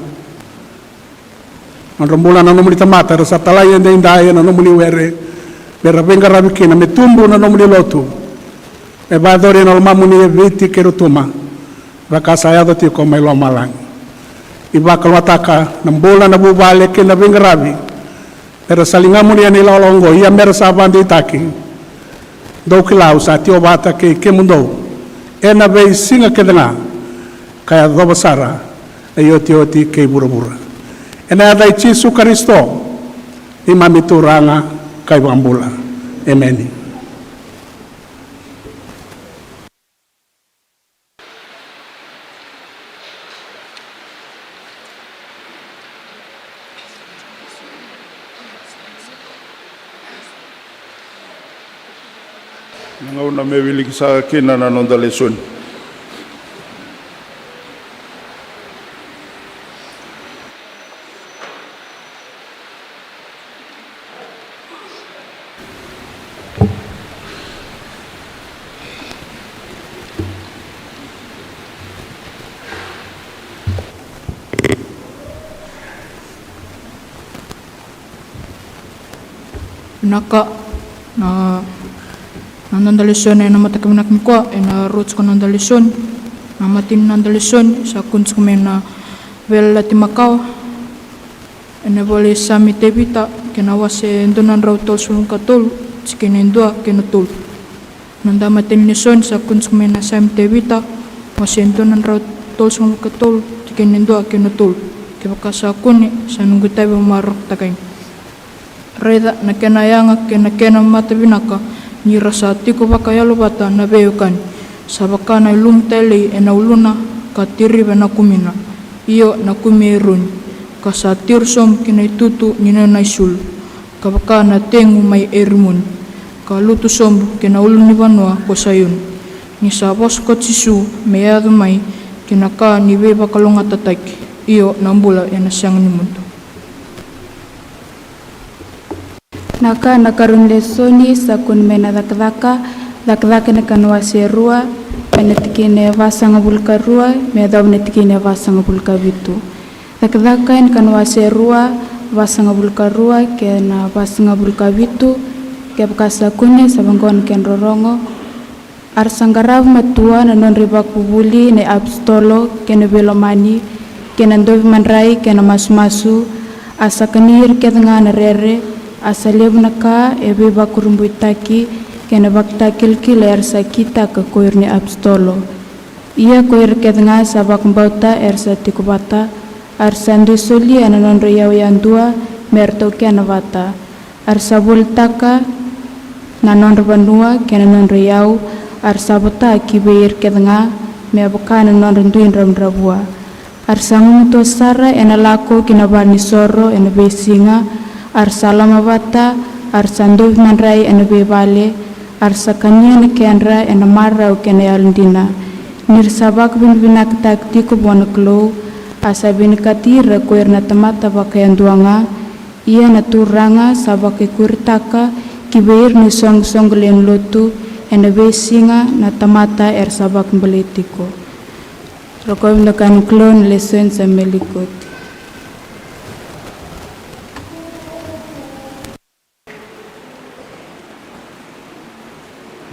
Nodra bula na nomuni tamata era sa talai edaidai ena nomuni were, me ra veiqaravi kina, me tubu na nomuni lotu, me vakayacori ena lomamuni e Viti kei Rotuma, vaka sa yaco tiko mai lomalagi. Ni vakalougatataka na bula, na vuvale kei na veiqaravi, me ra sa ligamuni ena ilakolako oqo, ia me ra sa vakadeitaki. Dou kila au sa tiko vata kei kemudou ena veisiga kece ga, ka yacova sara na iotioti kei vuravura. Ena yaca i Jisu Karisito, neimami Turaga ka iVakabula. Emeni. Na gauna me wiliki saka kina na noda lesoni. Vinaka. Na, na noda lesoni ena mataka vinaka nikua, ena rua tiko na noda lesoni. Na matai ni noda lesoni sa kune tiko mai na Veiyalayalati Makawa, ena ivola i Same i Tevita, kei na wase dua na drau tolusagavulu ka tolu, tikina e dua kei na tolu. Noda matai ni lesoni sa kune tiko mai na Same i Tevita, wase dua na drau tolusagavulu ka tolu, tikina e dua kei na tolu. Kevaka sa kune, sa noqu itavi, au marorokotaka yani. Raica na kena yaga kei na kena mata vinaka, ni ra sa tiko vakayalovata na veiwekani. Sa vaka na ilumu talei ena uluna, ka tiriva na kumina, io na kumi e Eroni, ka sa tiro sobu ki na itutu ni nona isulu, ka vaka na tegu mai Erimoni, ka lutu sobu ki na ulunivanua ko Saioni. Ni sa vosa ko Jisu me yaco mai ki na ka ni veivakalougatataki, io na bula ena sega ni mudu. Na ka, na karua ni lesoni sa kune mai na Cakacaka, Cakacaka na kena wase e rua, mai na tikina e vasagavulu ka rua me yacova na tikina e vasagavulu ka vitu. Cakacaka ena kena wase e rua, vasagavulu ka rua kei na vasagavulu ka vitu. Kevaka sa kune, sa vaqo na kena rorogo. A ra sa qarava matua na nodra ivakavuvuli na iapositolo kei na veilomani, kei na dovi madrai kei na masumasu, a sa kania ira kece ga na rere, a sa levu na ka e veivakurabuitaki kei na ivakatakilakila era sa kitaka ko ira na iapositolo. Ia ko ira kece ga sa vakabauta era sa tiko vata, a ra sa dui solia na nodra iyau yadua me ra taukena vata. A ra sa volitaka na nodra vanua kei na nodra iyau, a ra sa vota ki vei ira kece ga me vaka na nodra dui dravudravua. A ra sa gumatua sara ena lako ki na valenisoro ena veisiga, a ra sa lomavata, a ra sa dovi madrai ena veivale, a ra sa kania na kedra ena marau kei na yalodina. Ni ra sa vakavinavinakataki tiko vua na Kalou, a sa vinakati ira ko ira na tamata vakayadua ga. Ia na Turaga sa vakaikuritaka ki vei ira na isoqosoqo lewe ni lotu ena veisiga na tamata era sa vakabulai tiko. Rokovi na ka ni Kalou, na lesoni sa melikoti.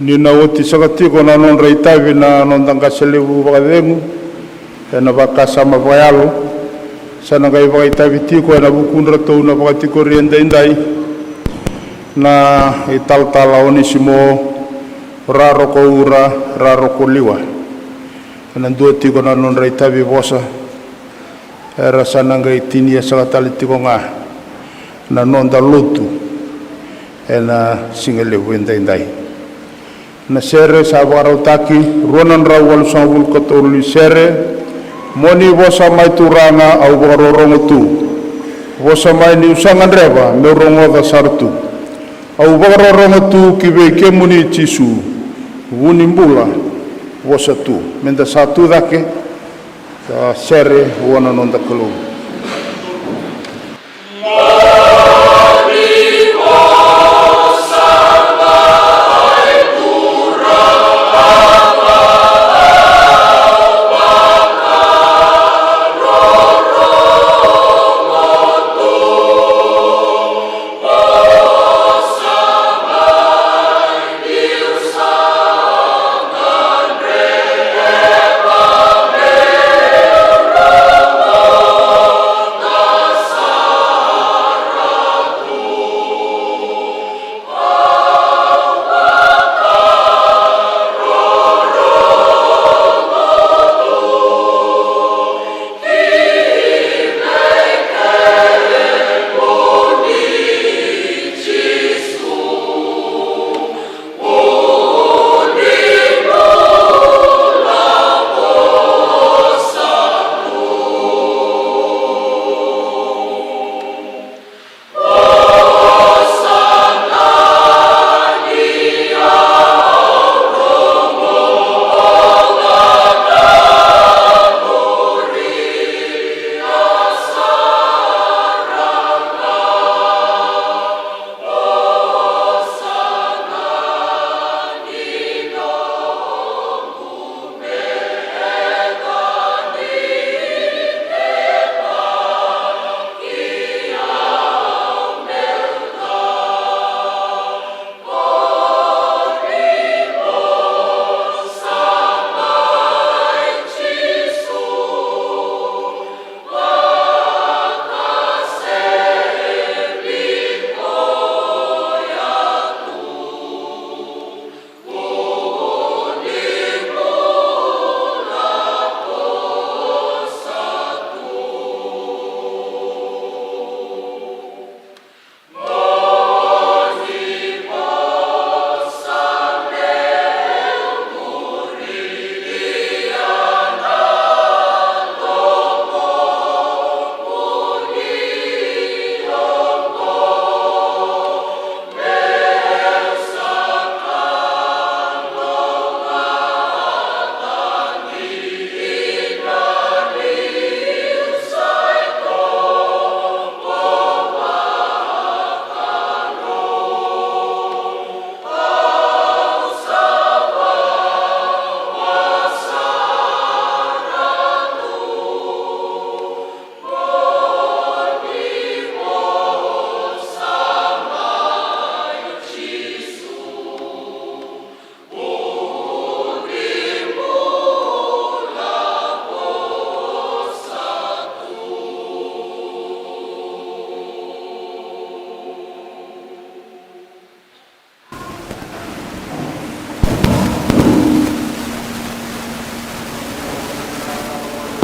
Ni na oti saka tiko na nodra itavi na noda qase levu vakacegu ena vakasama vakayalo, sa na qai vakaitavi tiko ena vukudratou na vakatikori edaidai. Na italatala Onesimo Raroko Ura Raroko Liwa. Ena dua tiko na nodra itavi vosa, era sa na qai tinia saka tale tiko ga na noda lotu ena siga levu edaidai. Na sere sa vakarautaki, rua na drau walusagavulu ka tolu ni sere. Mo ni vosa mai Turaga, au vakarorogo tu. Vosa mai niu sa gadreva meu rogoca sara tu. Au vakarorogo tu ki vei kemuni Jisu, vu ni bula, vosa tu. Meda sa tu cake, sa sere vua na noda Kalou.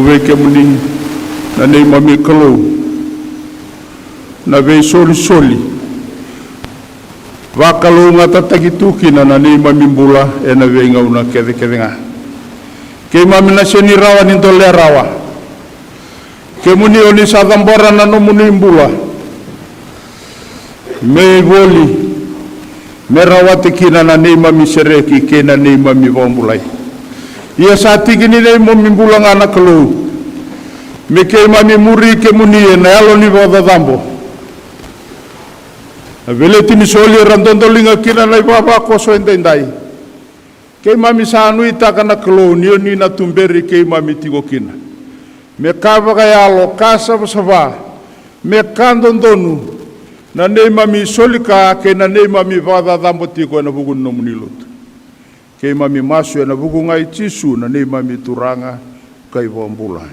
Vei kemuni na neimami Kalou, na veisolisoli vakalougatataki tu kina na neimami bula ena veigauna kecekece ga. Keimami na sega ni rawa ni dolea rawa. Kemuni o ni sa cabora na nomuni bula me ivoli, me rawati kina na neimami sereki kei na neimami vakabulai. Ia sa tiki ni neimami bula ga na Kalou me keimami muri kemuni ena yalo ni vakacacabo. Na veleti ni soli era dodoliga kina na ivavakoso edaidai. Keimami sa nuitaka na Kalou ni o ni na tuberi keimami tiko kina me ka vakayalo, ka savasava, me ka dodonu na neimami soli ka kei na neimami vakacacabo tiko ena vuku ni nomuni lotu. Keimami masu ena vuku ga i Jisu na neimami Turaga ka iVakabula.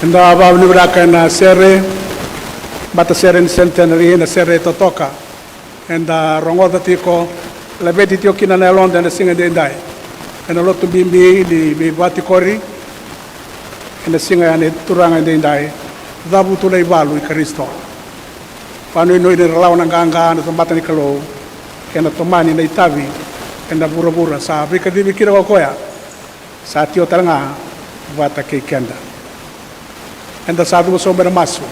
Eda vakavinavinaka ena sere, matasere ni Centenary, na sere totoka. Eda rogoca tiko, laveti tiko kina na yaloda ena siga edaidai. Ena lotu bibi ni veivakatikori, ena siga yani Turaga edaidai. Cavutu na ivalu i Karisito. Vakanuinui ni ra lawa na qaqa na tamata ni Kalou, kei na tomani na itavi ena vuravura sa veikacivi kina ko koya. Sa tio tale ga vata kei keda. Eda sa cuva sobu ena masu.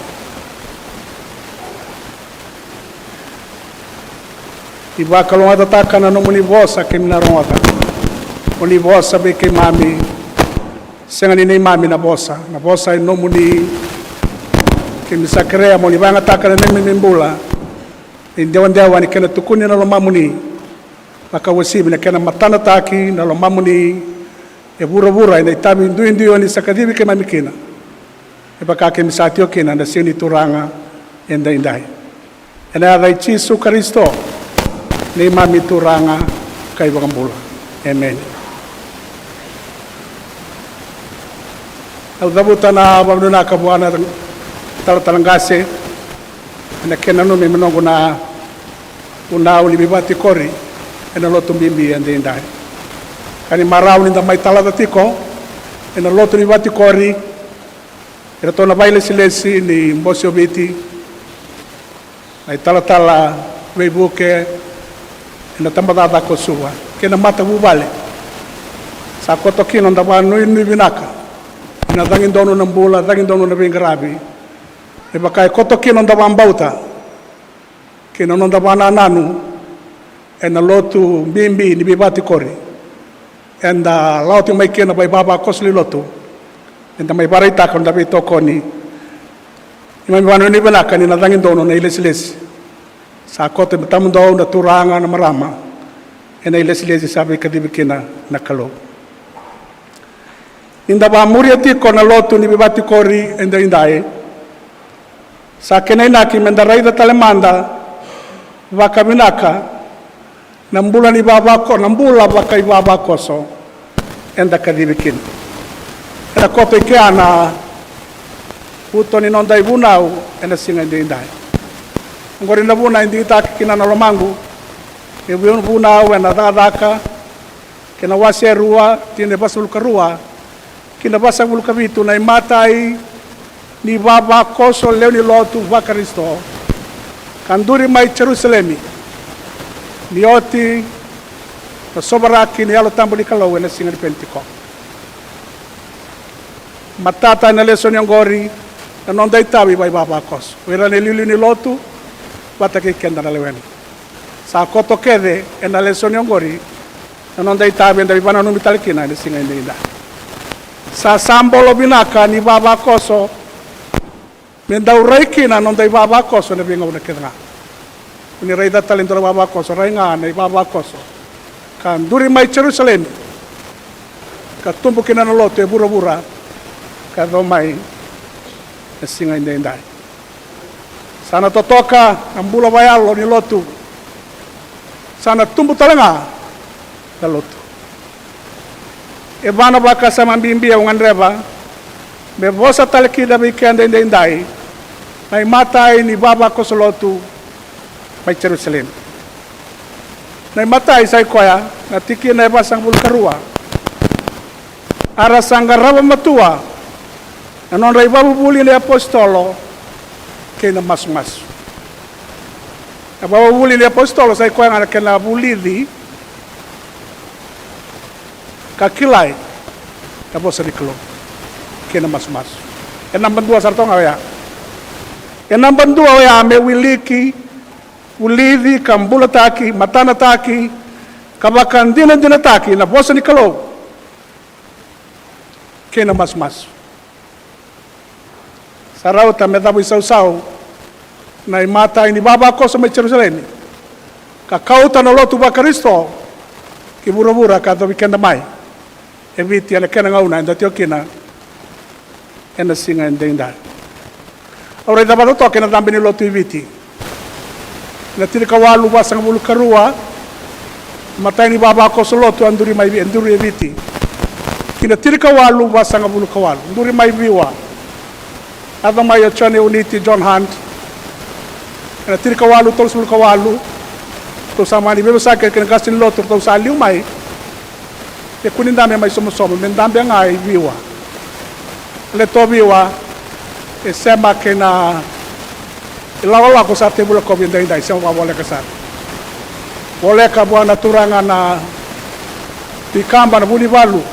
Ni vakalougatataka na nomuni vosa keimami na rogoca. Mo ni vosa vei keimami. Sega ni neimami na vosa, na vosa e nomuni. Keimami sa kerea mo ni vakayagataka na neimami bula. Ni dewadewa ni kena tukuni na lomamuni. Vakauasivi na kena matanataki na lomamuni. E vuravura ena itavi duidui oni sa kacivi keimami kina. E vaka keimami sa tio kina na siga ni Turaga edaidai. Ena yaca i Jisu Karisito, neimami Turaga ka iVakabula. Emeni. Au cavuta na vakanuinaka vua na talatala qase ena kena nanumi me noqu na vunau ni veivakatikori ena lotu bibi edaidai. Ka ni marau ni da mai talaca tiko ena lotu ni veivakatikori, iratou na vakailesilesi ni Bose o Viti, na italatala veivuke ena tabacakacaka o Suva kei na matavuvale. Sa koto kina noda vakanuinui vinaka ena cagidonu na bula, cagidonu na veiqaravi. Me vaka e koto kina noda vakabauta kei na noda vakanananu ena lotu bibi ni veivakatikori. Eda lako tiko mai kina na ivavakoso ni lotu, eda mai vakaraitaka noda veitokoni. Keimami vakanuinui vinaka ni na cagidonu na ilesilesi. Sa koto e matamudou na turaga, na marama, ena ilesilesi sa veikacivi kina na Kalou. Ni da vakamuria tiko na lotu ni veivakatikori edaidai, sa kena inaki me da raica tale mada vakavinaka na bula ni vavako, na bula vakaivavakoso eda kacivi kina. Ena koto i kea na uto ni noda ivunau ena siga edaidai. Oqori na vuna e digitaki kina na lomaqu, e vunau ena Cakacaka kei na wase e rua, tikina e vasagavulu ka rua ki na vasagavulu ka vitu, na imatai ni vavakoso lewe ni lotu vaKarisito ka duri mai Jerusalemi ni oti na sovaraki ni Yalo Tabu ni Kalou ena siga ni Penitiko. Matata ena lesoni oqori na noda itavi vakaivavakoso, o ira na iliuliu ni lotu vata kei keda na lewena. Sa koto kece ena lesoni oqori na noda itavi eda veivakananumi tale kina ena siga edaidai. Sa sabolo vinaka ni vavakoso me dau rai kina na noda ivavakoso ena veigauna kece ga. Ko ni raica tale e dua na vavakoso, rai ga na ivavakoso ka duri mai Jerusalemi ka tubu kina na lotu e vuravura ka yaco mai na siga edaidai. Sa na totoka na bula vakayalo ni lotu. Sa na tubu tale ga na lotu. E va na vakasama bibi au gadreva me vosa tale kina vei keda edaidai, na imatai ni vavakoso lotu mai Jerusalemi. Na imatai sa i koya na tikina e vasagavulu ka rua. A ra sa qarava matua na nodra ivakavuvuli na iapositolo kei na masumasu. Na ivakavuvuli na iapositolo sa i koya ga na kena vulici ka kilai na vosa ni Kalou kei na masumasu. E naba dua sara toka ga oya. E naba dua oya me wiliki, vulici ka bulataki, matanataki ka vakadinadinataki na vosa ni Kalou kei na masumasu. Sa rauta me cavuisausau na imatai ni vavakoso mai Jerusalemi ka kauta na lotu vaKarisito ki vuravura ka yacovi keda mai e Viti ena kena gauna eda tiko kina ena siga edaidai. Au raica vata toka ena cabe ni lotu i Viti. Na tinikawalu vasagavulu ka rua, matai ni vavakoso lotu a duri mai, e duri e Viti. Ki na tinikawalu vasagavulu ka walu, duri mai Viwa. Yaco mai o Jone Uniti John Hunt ena tinikawalu tolusagavulu ka walu. Ratou sa mani veivosaki kei na qase ni lotu, ratou sa liu mai. E kua ni dabe mai Somosomo, me dabe ga i Viwa. Leto Viwa, e sema kei na ilakolako sa tekivu lakovi edaidai, sema vakavoleka sara. Voleka vua na turaga na Tui Kaba na Vunivalu,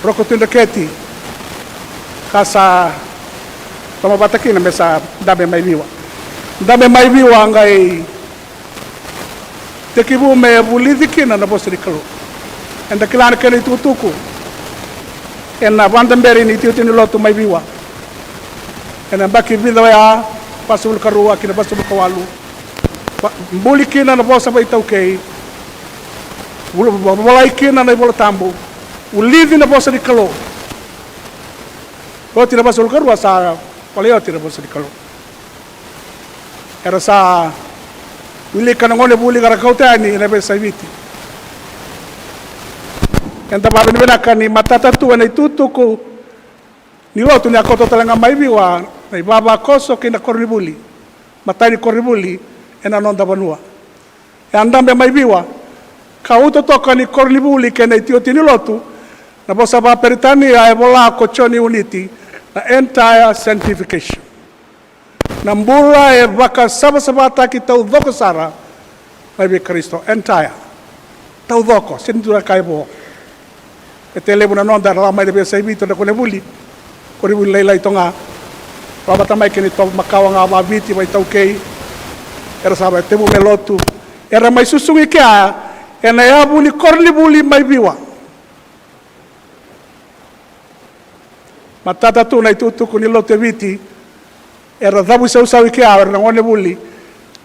Roko Tui Dreketi, ka sa lomavata kina me sa dabe mai Viwa. Dabe mai Viwa qai tekivu me vulici kina na vosa ni Kalou. Eda kila na kena itukutuku ena vadaberi ni tiotio ni lotu mai Viwa ena yabaki vica oya, vasagavulu ka rua ki na vasagavulu ka walu. Va-, buli kina na vosa vakaitaukei, vul-, vo-, volai kina na iVola Tabu, vulici na vosa ni Kalou. Oti na vasagavulu ka rua sa volai oti na vosa ni Kalou. Era sa wilika na gonevuli ka ra kauta yani ena veiyasai Viti. Eda vakavinavinaka ni matata tu ena itukutuku ni lotu ni a kauta tale ga mai Viwa na ivavakoso kei na koronivuli, matai ni koronivuli ena noda vanua. E a dabe mai Viwa ka uto toka ni koronivuli kei na itiotio ni lotu, na vosa vakaperitania e vola ko Jone Uniti na entire sanctification. Na bula e vakasavasavataki taucoko sara mai vei Karisito, entire. Taucoko, sega ni dua na ka e vo. E tale levu na noda era lako mai na veiyasai Viti, na koronivuli, koronivuli lailai toka ga. Lako vata mai kei na itovo makawa ga vakaviti, vakaitaukei. Era sa vakatekivu me lotu. Era mai susugi kea ena yavu ni koronivuli mai Viwa. Matata tu na itukutuku ni lotu e Viti, era cavuisausau i kea o ira na gonevuli,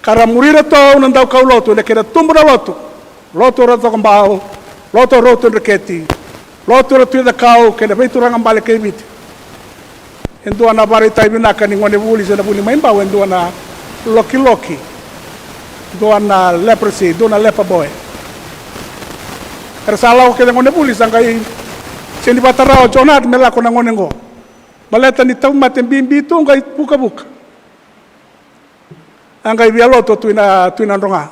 ka ra muri iratou na daukaulotu ena kena tubu na lotu. Lotu o Ratu Cakobau, lotu o Roko Tui Dreketi, lotu o Ratu Tui Cakau kei na veituraga bale kei Viti. E dua na vakaraitaki vinaka ni gonevuli se na vuli mai Bau, e dua na lokiloki, dua na leprosy, dua na lepa boy. Era sa lako kece na gonevuli, sa qai sega ni vakatara o John Hunt me lako na gone oqo, baleta ni tauvimate bibi tu, qai vukavuka. A qai via lotu o Tui Na, Tui Nadroga.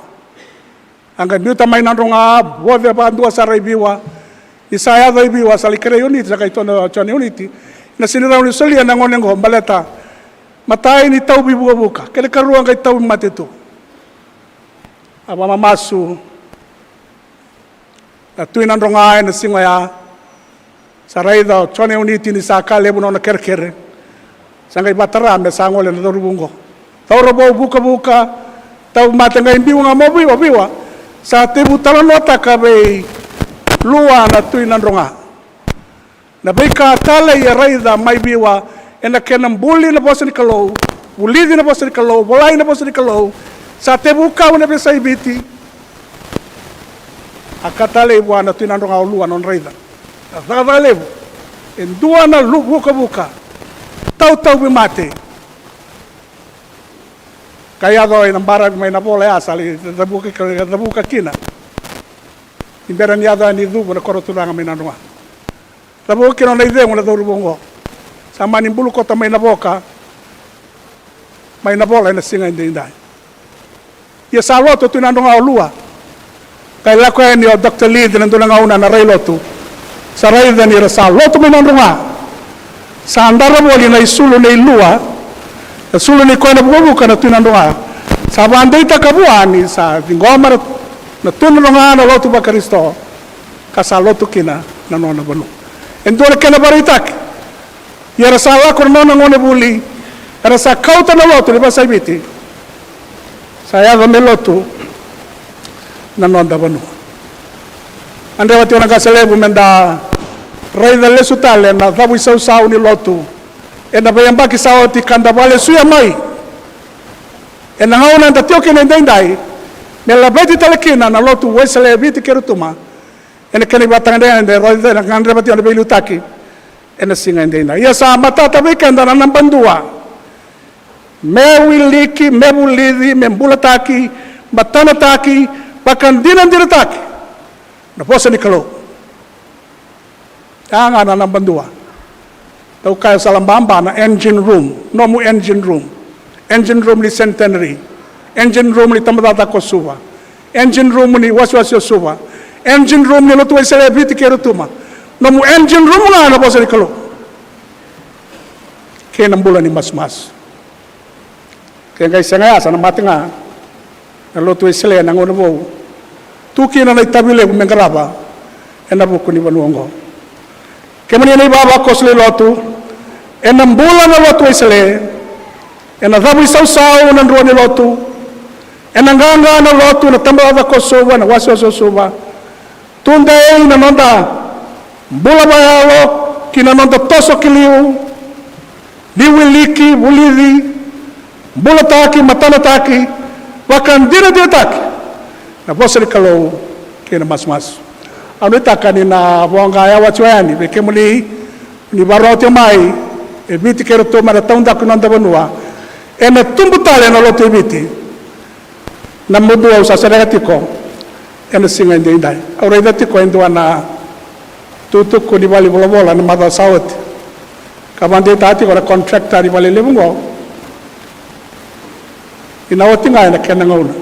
A qai biuta mai Nadroga, voce vakadua sara i Viwa. Ni sa yaco i Viwa, sa lai kerei Uniti, sa qai tukuna o Jone Uniti, na sega ni rawa ni solia na gone oqo baleta matai ni tauvi vukavuka, kena ikarua qai tauvimate tu. A vakamamasu na Tui Nadroga ena siga oya. Sa raica o Jone Uniti ni sa ka levu na nona kerekere. Sa qai vakatara me sa gole na cauravou oqo. Cauravou vukavuka, tauvimate, qai biu ga mai Viwa, Viwa. Sa tekivu talanoataka vei Lua na Tui Nadroga na veika talei e raica mai Viwa ena kena buli na vosa ni Kalou, vulici na vosa ni Kalou, volai na vosa ni Kalou. Sa tekivu kau na veiyasai Viti. A ka talei vua na Tui Nadroga o Lua na nona raica na cakacaka levu. E dua na lu vukavuka, tautauvimate. Ka yaco ena baravi mai Navola ya, sa lai cavuka, cavuka kina. Ni bera ni yaco yani i Cuva na koro turaga mai Nadroga. Cavuka kina nona icegu na cauravou oqo. Sa mani bulu koto mai Navoka, mai Navola ena siga edaidai. Ia sa lotu o Tui Nadroga o Lua. Qai lako yani o Doctor Leith ena dua na gauna na rai lotu. Sa raica ni ra sa lotu mai Nadroga. Sa dara voli na isulu nei Lua, na isulu nei koya na vukavuka na Tui Nadroga. Sa vakadeitaka vua ni sa ciqoma na, na Tui Nadroga na lotu vaKarisito, ka sa lotu kina na nona vanua. E dua na kena vakaraitaki. Ia era sa lako na nona gonevuli, era sa kauta na lotu ni veiyasai Viti. Sa yaco me lotu na noda vanua. Gadreva tiko na qase levu meda raica lesu tale na cavuisausau ni lotu ena veiyabaki sa oti ka da vakalesuya mai ena gauna eda tiko kina edaidai, me laveti tale kina na lotu Wesele e Viti kei Rotuma ena kena ivakatagedegede, e raica na gadreva tiko na veiliutaki ena siga edaidai. Ia sa matata vei keda na naba dua me wiliki, me vulici, me bulataki, matanataki, vakadinadinataki na vosa ni Kalou. Ya ga na naba dua. Dau kaya sara baba na engine room, nomu engine room. Engine room ni Centenary, engine room ni tabacakacaka o Suva, engine room ni wasewase o Suva, engine room ni Lotu Wesele e Viti kei Rotuma. Nomu engine room ga na vosa ni Kalou kei na bula ni masumasu. Ke qai sega ya, sa na mate ga na Lotu Wesele ena gauna vou. Tu kina na itavi levu me qarava ena vuku ni vanua oqo. Kemuni na ivavakoso ni lotu, ena bula na Lotu Wesele, ena cavuisausau na drua ni lotu, ena qaqa na lotu, na tabacakacaka o Suva, na wasewase o Suva. Tudei na noda bula vakayalo ki na noda toso ki liu, ni wiliki, vulici, bulataki, matanataki, vakadinadinataki na vosa ni Kalou kei na masumasu. Au nuitaka ni na voqa yawa tiko yani vei kemuni ni vakarorogo tiko mai e Viti kei Rotuma, ena taudaku ni noda vanua, ena tubu tale na lotu e Viti. Na mudu au sa sereka tiko ena siga edaidai. Au raica tiko e dua na tutuku ni valenivolavola na macawa sa oti, ka vakadeitaka tiko na contractor ni vale levu oqo ni na oti ga ena kena gauna.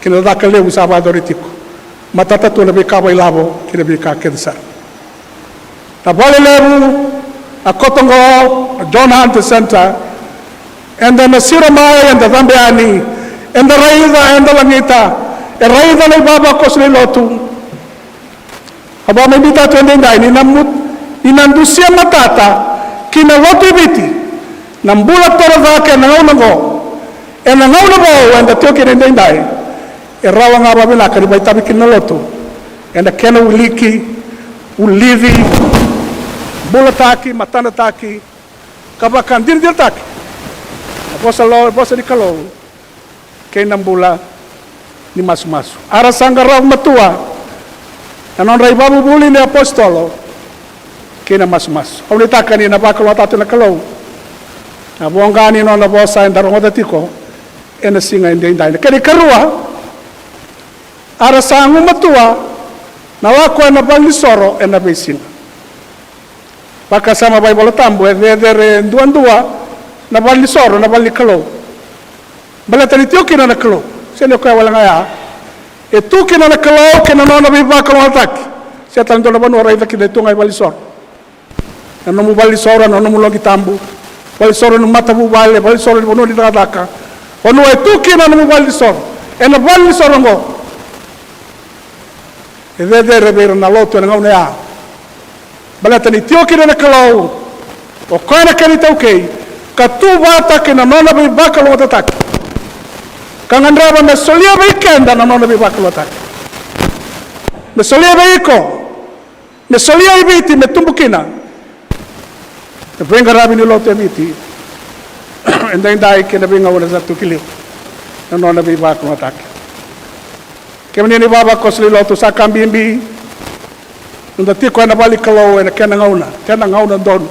Kei na caka levu sa vakayacori tiko, matata tu na veika vakailavo kei na veika kece sara. Na vale levu, na koto oqo, na John Hunter Center, eda na siro mai, eda cabe yani, eda raica, eda lagita, e raica na ivavakoso ni lotu. Au vakamai biuta tu edaidai ni na mut-, ni na dusia matata ki na lotu e Viti na bula torocake ena gauna oqo. Ena gauna vou eda tiko kina edaidai, e rawa ga vakavinaka ni vakaitavi kina na lotu ena kena wiliki, vulici, bulataki, matanataki, ka vakadinadinataki na vosa lo-, vosa ni Kalou kei na bula ni masumasu. A ra sa qarava matua na nodra ivakavuvuli na iapositolo kei na masumasu. Au nuitaka ni na vakalougatataka tu na Kalou na voqa ni nona vosa eda rogoca tiko ena siga edaidai. Na kena ikarua, a ra sa gumatua na lako ena valenisoro ena veisiga. Vakasama vakaivolatabu, e cecere duadua na valenisoro, na vale ni Kalou. Baleta ni tiko kina na Kalou. Sega ni o koya wale ga ya. E tu kina na Kalou kei na nona veivakalougatataki. Sega tale dua na vanua raica kina e tu ga e valenisoro. Na nomu valenisoro, na nomu loqi tabu. Valenisoro ni matavuvale, valenisoro ni vanua ni cakacaka. Vanua e tu kina na nomu valenisoro. Ena valenisoro oqo. E cecere vei ira na lotu ena gauna ya. Baleta ni tiko kina na Kalou, o koya na kena itaukei, ka tu vata kei na nona veivakalougatataki. Ka gadreva me solia vei keda na nona veivakalougatataki. Me solia vei iko, me solia i Viti, me tubu kina na veiqaravi ni lotu e Viti edaidai kei na veigauna sa tu ki liu, na nona veivakalougatataki. Kemuni na ivavakoso ni lotu, sa ka bibi noda tiko ena vale ni Kalou ena kena gauna, kena gauna donu.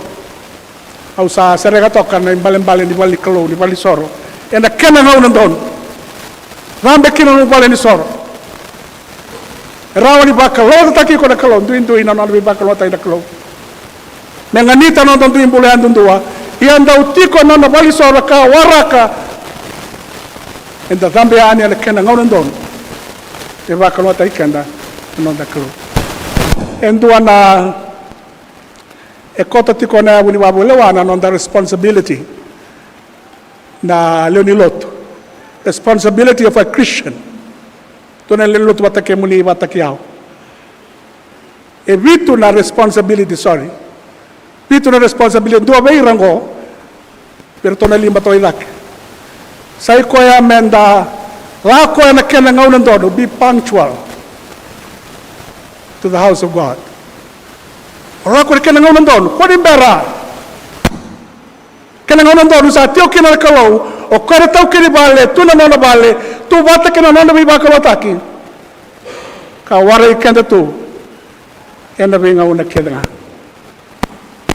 Au sa sereka toka na ibalebale ni vale ni Kalou, ni valenisoro, ena kena gauna donu. Cabe kina na nomu valenisoro. E rawa ni vakalougatataki iko na Kalou, duidui na nona veivakalougatataki na Kalou. Me ganita na noda dui bula yadudua. Ia dau tiko na nona valenisoro ka waraka. Eda cabe yani ena kena gauna donu. E vakalougatataki keda na noda Kalou. E dua na, e koto tiko na yavu ni vakavulewa na noda responsibility na lewe ni lotu. Responsibility of a Christian. Dua na lewe ni lotu vata kemuni, vata kei au. E vitu na responsibility, sorry. Vitu na responsibility, dua vei ira oqo, vei iratou na liba toka i cake. Sa i koya meda lako ena kena gauna donu, be punctual to the house of God. O lako ena kena gauna donu, kua ni bera. Kena gauna donu sa tiko kina na Kalou, o koya na taukei ni vale, tu na nona vale, tu vata kei na nona veivakalougatataki. Ka warai keda tu ena veigauna kece ga.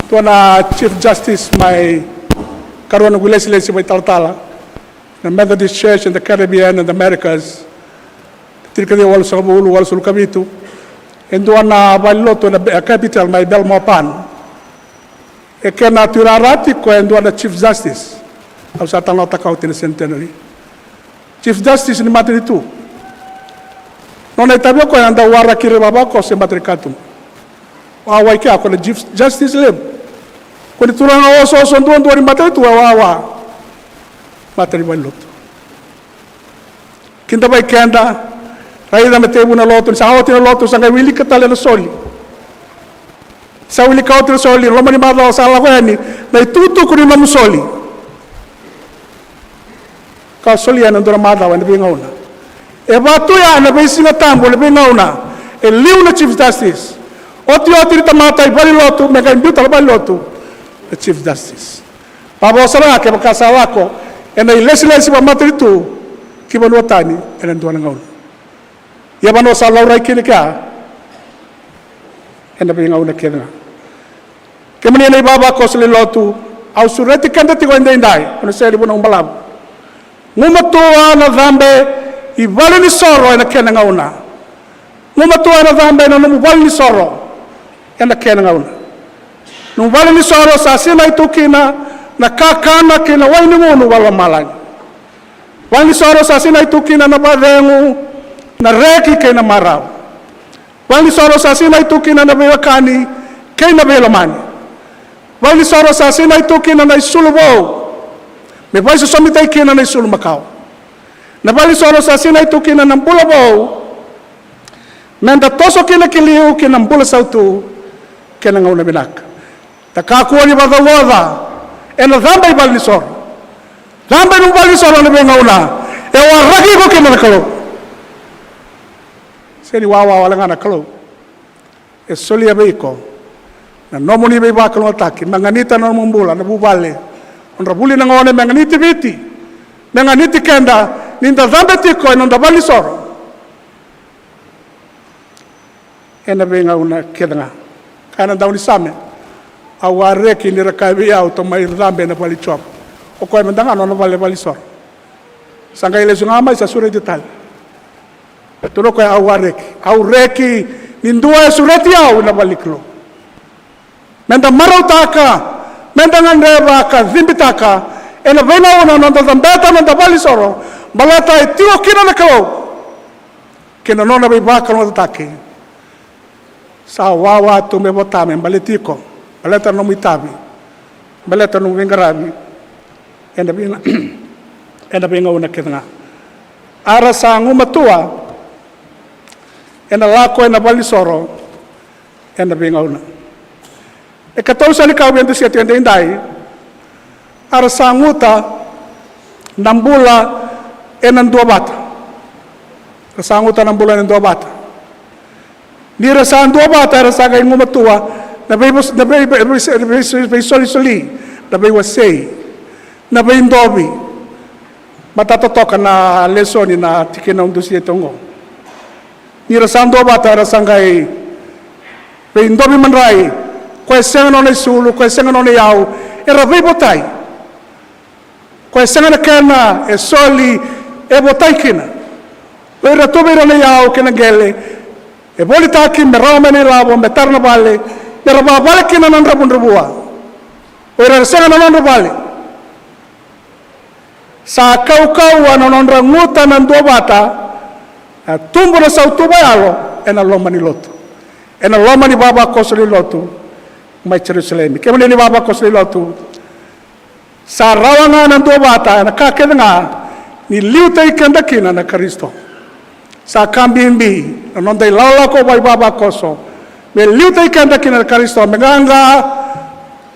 Dua na Chief Justice mai karua na noqu ilesilesi vakaitalatala na Methodist Church in the Caribbean and the Americas, tinikaciwa walusagavulu, walusagavulu ka vitu. E dua na valenilotu ena Be-, capital mai Belmopan. E kena tuirara tiko e dua na Chief Justice. Au sa talanoataka oti na Centenary. Chief Justice ni matanitu. Nona itavi o koya na dau waraki ira vavakoso e mata ni katuba. Wawa i kea ko na Chief Justice levu. Ko ni turaga osooso duadua ni matanitu e wawa. Mata ni valenilotu. Kidavaki keda, raica na tevu na lotu, ni sa oti na lotu, sa qai wilika tale na soli. Sa wilika oti na soli, loma ni macawa sa lako yani, na itukutuku ni nomu soli. Ka solia ena dua na macawa ena veigauna. E vatu ya ena veisiga tabu ena veigauna, e liu na Chief Justice. Otioti ni tamata i valenilotu, me qai biu tale valenilotu, na Chief Justice. Vavosa ga kevaka sa lako ena ilesilesi vamatanitu ki vanua tani ena dua na gauna. Ia vanua sa laurai kina kea ena veigauna kece ga. Kemuni na ivavakoso lewe ni lotu, au sureti keda tiko edaidai, au na sega ni vunau balavu. Gumatua na cabe i valenisoro ena kena gauna. Gumatua na cabe ena nomu valenisoro ena kena gauna. Nomu valenisoro sa sinai tu kina na kakana kei na wai ni gunu vakalomalagi. Valenisoro sa sinai tu kina na vakacegu, na reki kei na marau. Valenisoro sa sinai tu kina na veiwekani kei na veilomani. Valenisoro sa sinai tu kina na isulu vou me vakaisosomitaki kina na isulu makawa. Na valenisoro sa sinai tu kina na bula vou me da toso kina ki liu ki na bula sautu kei na gauna vinaka. Da kakua ni vakacauoca ena cabe i valenisoro. Cabe i nomu valenisoro ena veigauna e waraki iko kina na Kalou. Sega ni wawa wale ga na Kalou. E solia vei iko na nomuni veivakalougatataki me ganita na nomu bula, na vuvale, nodra vuli na gone, me ganiti Viti, me ganiti keda ni da cabe tiko ena noda valenisoro ena veigauna kece ga. Kaya na daunisame, au a reki ni ra kaya vei au, tou mai cabe ena vale i Jiova. O koya mada ga nona vale, valenisoro. Sa qai lesu ga mai sa sureti tale. E tukuna o koya, au a reki, au reki ni dua e sureti au ena vale ni Kalou. Me da marautaka, me da gadreva ka cibitaka ena veigauna noda cabeta noda valenisoro, baleta e tiko kina na Kalou kei na nona veivakalougatataki. Sa wawa tu me vota me baleti iko, baleta na nomu itavi, baleta na nomu veiqaravi ena veiga-, ena veigauna kece ga. A ra sa gumatua ena lako ena valenisoro ena veigauna. E katolu sa ni kau vei Duseti edaidai, a ra sa guta na bula ena duavata. Ra sa guta na bula ena duavata. Ni ra sa duavata, era sa qai gumatua na veivos-, na vei-, vei-, vei-, vei-, veisolisoli, na veiwasei, na veidovi. Matata toka na lesoni na tikina o Duseti oqo. Ni ra sa duavata, era sa qai veidovi madrai, ko e sega nona isulu, ko e sega nona iyau, era veivotai. Ko e sega na kena e soli e votai kina. O ira tu vei ira na iyau kei na qele, e volitaki me rawa mai na ilavo, me tara na vale, me ra vavale kina na dravudravua. O ira era sega na nodra vale. Sa kaukauwa na nodra guta na duavata, a tubu na sautu vakayalo ena loma ni lotu, ena loma ni vavakoso ni lotu mai Jerusalemi. Kemuni ni vavakoso ni lotu, sa rawa ga na duavata ena ka kece ga ni liutaki keda kina na Karisito. Sa ka bibi na noda ilakolako vaivavakoso me liutaki keda kina na Karisito, me qaqa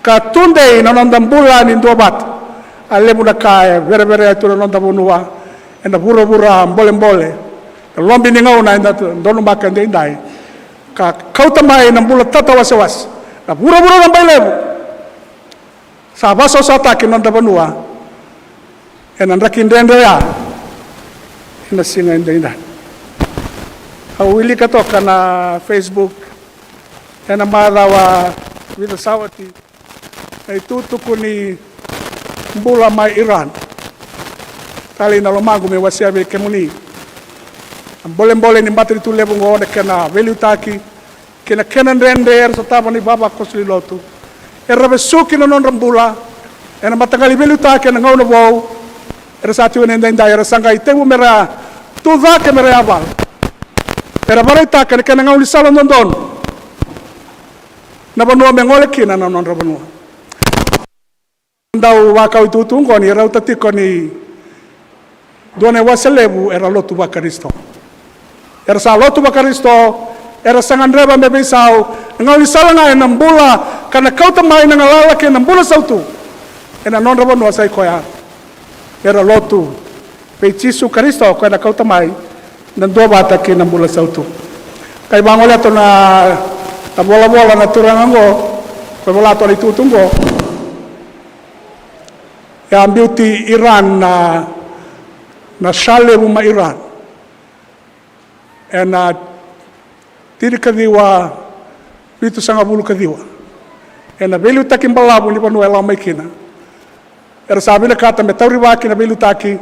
ka tudei na noda bula ni duavata. A levu na ka e vereverea tu na noda vanua ena vuravura bolebole, na lobi ni gauna eda donumaka edaidai, ka kauta mai na bula tatawasewase, na vuravura na bailevu. Sa vakasausataki na noda vanua ena draki dredre oya ena siga edaidai. Au wilika toka na Facebook ena macawa vica sa oti na itukutuku ni bula mai Iran. Talei na lomaqu meu wasea vei kemuni na bolebole ni matanitu levu oqo, na kena veiliutaki kei na kena dredre era sotava na ivavakoso ni lotu. Era vesuki na nodra bula ena mataqali veiliutaki ena gauna vou. Era sa tiko ena edaidai, era sa qai tekivu mera tucake, mera yavala. Era vakaraitaka na kena gaunisala dodonu na vanua me gole kina na nodra vanua. Dau vakau itukutuku oqo ni rauta tiko ni dua na iwase levu era lotu vaKarisito. Era sa lotu vaKarisito, era sa gadreva me veisau na gaunisala ga ena bula ka na kauta mai na galala kei na bula sautu ena nodra vanua, sa i koya mera lotu vei Jisu Karisito, o koya na kauta mai na duavata kei na bula sautu. Kai vagolea tu na, na volavola na turaga oqo, kai vola tu na itukutuku oqo. E a biuti Iran na, na Shah levu mai Iran ena tinikaciwa vitusagavulu kaciwa, ena veiliutaki balavu ni vanua e lako mai kina. Era sa vinakata me taurivaki na veiliutaki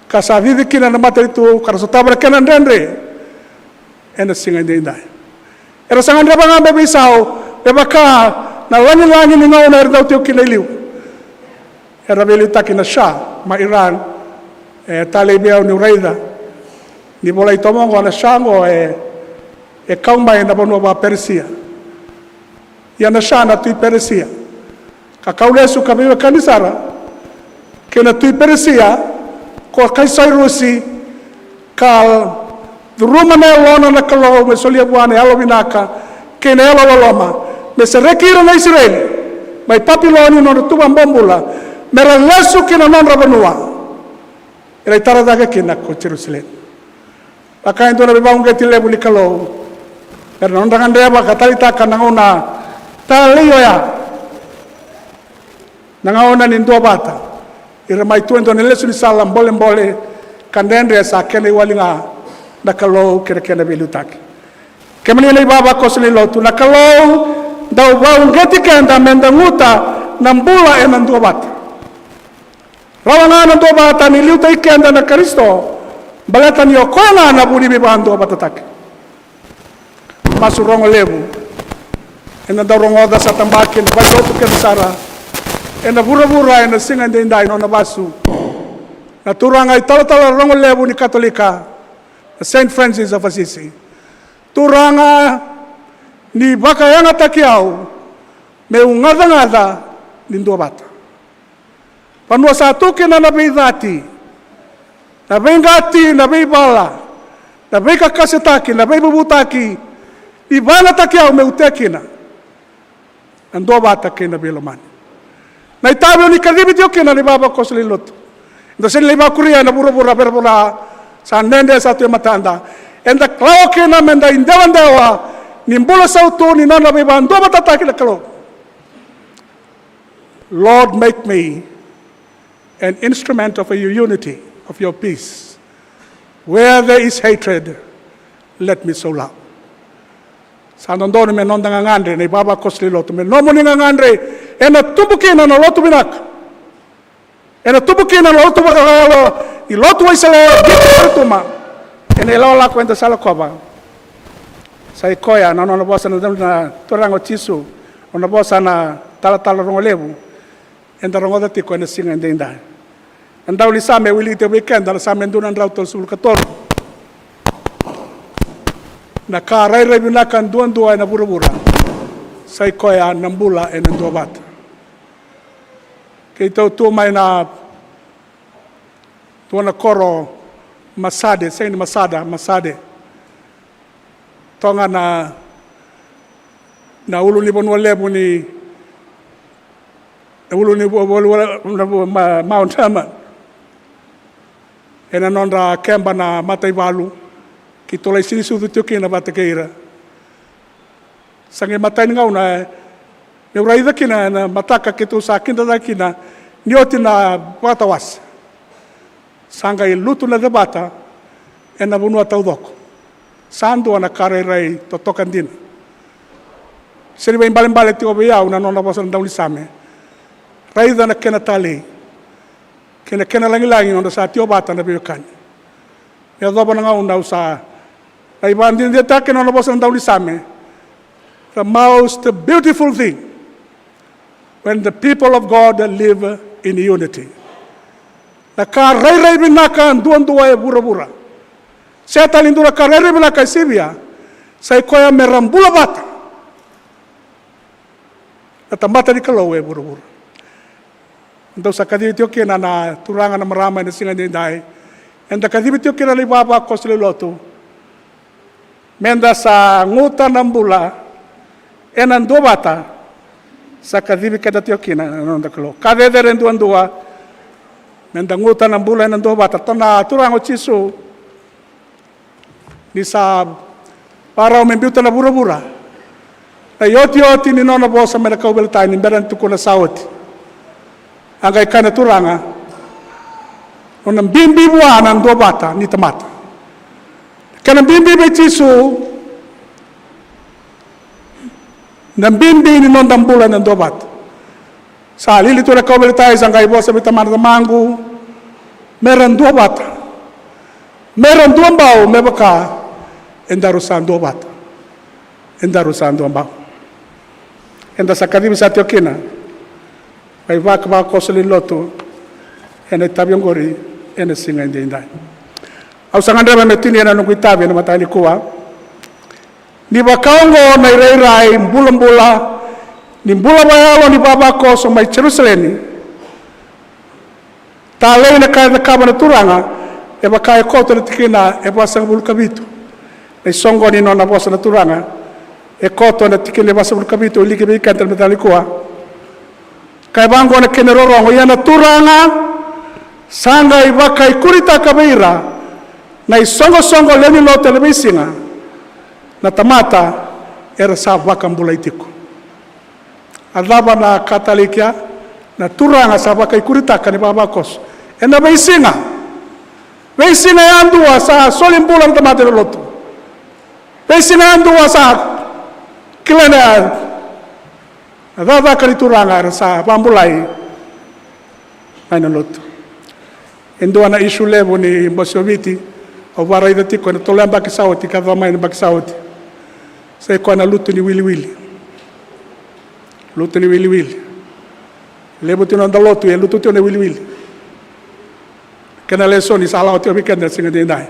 ka sa cici kina na matanitu ka ra sotava na kena dredre ena siga edaidai. Era sa gadreva ga me veisau me vaka na lagilagi ni gauna era dau tiko kina e liu. Era veiliutaki na Shah mai Iran. E talei vei au niu raica ni volai toka oqo na Shah oqo e, e kau mai na vanua vaPeresia. Ia na Shah na tui Peresia, ka kau lesu ka veiwekani sara kei na tui Peresia ko Kaisairusi, ka curuma na yalona na Kalou me solia vua na yalovinaka kei na yalololoma me sereki ira na Isireli mai Papiloni, nodra tuva bobula, mera lesu ki na nodra vanua era itara cake kina ko Jerusalemi. Vaka e dua na veivakauqeti levu ni Kalou, era na nodra gadreva ka taleitaka na gauna talei oya, na gauna ni duavata. Ira mai tu e dua na lesu ni sala bolebole ka dredre, sa kena iwali ga na Kalou kei na kena veiliutaki. Kemuni na ivavakoso ni lotu, na Kalou dau vakauqeti keda meda guta na bula ena duavata. Rawa ga na duavata ni liutaki keda na Karisito, baleta ni o koya ga na vu ni veivakaduavatataki. Masu rogo levu eda dau rogoca, sa tabaki ena vailotu kece sara ena vuravura ena siga edaidai, nona vasu na turaga italatala rogo levu ni Katolika, na Saint Francis of Assisi. Turaga, ni vakayagataki au meu gacagaca ni duavata. Vanua sa tu kina na veicati, na veiqati, na veivala, na veikakasetaki, na veivuvutaki, ni vakayagataki au meu tea kina na duavata kei na veilomani. Na itavi o ni kacivi tiko kina na ivavakoso lewe ni lotu, eda sega ni lai vakuria ena vuravura, veravura sa dredre sa tu e matada. Eda lako kina meda idewadewa ni bula sautu ni nona veivakaduavatataki na Kalou. Lord, make me an instrument of your unity, of your peace. Where there is hatred, let me sow love. Sa dodonu me noda gagadre na ivavakoso lewe ni lotu, me nomuni gagadre, ena tubu kina na lotu vinaka, ena tubu kina na lotu vakayalo, ni lotu Wesele, Viti, Rotuma, ena ilakolako eda sa lakova. Sa i koya na nona vosa na, na turaga o Jisu, nona vosa na talatala rogo levu eda rogoca tiko ena siga edaidai. Na daunisame e wiliki tiko vei keda na Same dua na drau tolusagavulu ka tolu: Na ka rairai vinaka duadua ena vuravura, sa i koya na bula ena duavata. Keitou tu mai na dua na koro, Masade, sega ni Masada, Masade. Toga na, na ulunivanua levu ni, na ulunivanua, na vu-, ma-, Mount Hermon. Ena nodra keba na mataivalu, keitou lai sinisucu tiko kina vata kei ira. Sa qai matai ni gauna, e, meu raica kina ena mataka keitou sa kidacaka kina ni oti na vakatawase. Sa qai lutu na cevata ena vanua taucoko. Sa dua na ka rairai totoka dina. Sega ni vakaibalebale tiko vei au na nona vosa na daunisame. Raica na kena talei kei na kena lagilagi nodra sa tiko vata na veiwekani. Me yacova na gauna au sa lai vakadinadinataka na nona vosa na daunisame. The most beautiful thing When the people of God live in unity. Na ka rairai vinaka duadua e vuravura. Se tale ni dua na ka rairai vinaka e sivia, sa i koya me ra bula vata na tamata ni Kalou e vuravura. Dou sa kacivi tiko kina na turaga, na marama ena siga edaidai. Eda kacivi tiko kina na ivavakoso lewe ni lotu. Meda sa guta na bula ena duavata. Sa kacivi keda tiko kina na noda Kalou. Ka cecere duadua. Meda guta na bula ena duavata. Tukuna na Turaga o Jisu, ni sa vakarau me biuta na vuravura, na iotioti ni nona vosa mai na kauveilatai, ni bera ni tukuna sa oti, a qai kaya na Turaga, nona bibi vua na duavata ni tamata. Kena bibi vei Jisu na bibi ni noda bula ena duavata. Sa lili tu na kauveilatai, sa qai vosa vei Tamana, Tamaqu, me ra duavata, me ra duabau, me vaka edaru sa duavata, edaru sa duabau. Eda sa kacivi sa tiko kina na ivavakoso lewe ni lotu ena itavi oqori ena siga edaidai. Au sa gadreva me tinia na noqu itavi ena mataka nikua. Ni vaka oqo na irairai bulabula ni bula vakayalo ni ivavakoso mai Jerusalemi. Talei na ka e cakava na Turaga, e vaka e koto na tikina e vasagavulu ka vitu. Na isoqoni ni nona vosa na Turaga, e koto na tikina e vasagavulu ka vitu, au wilika vei keda ena mataka nikua. Ka e vaqo na kena irorogo: Ia na Turaga sa qai vakaikuritaka vei ira na isoqosoqo lewe ni lotu ena veisiga, na tamata era sa vakabulai tiko. A cava na ka talei kea? Na Turaga sa vakaikuritaka na ivavakoso ena veisiga. Veisiga yadua sa soli bula na tamata ena lotu. Veisiga yadua sa kilai na cakacaka ni Turaga, era sa vakabulai mai na lotu. E dua na issue levu ni Bose o Viti au vakaraica tiko ena tolu na yabaki sa oti ka yaco mai na yabaki sa oti, sa i koya na lutu ni wiliwili. Lutu ni wiliwili. Levu tiko na noda lotu e lutu tiko na wiliwili. Kena lesoni sa lako tiko vei keda ena siga edaidai.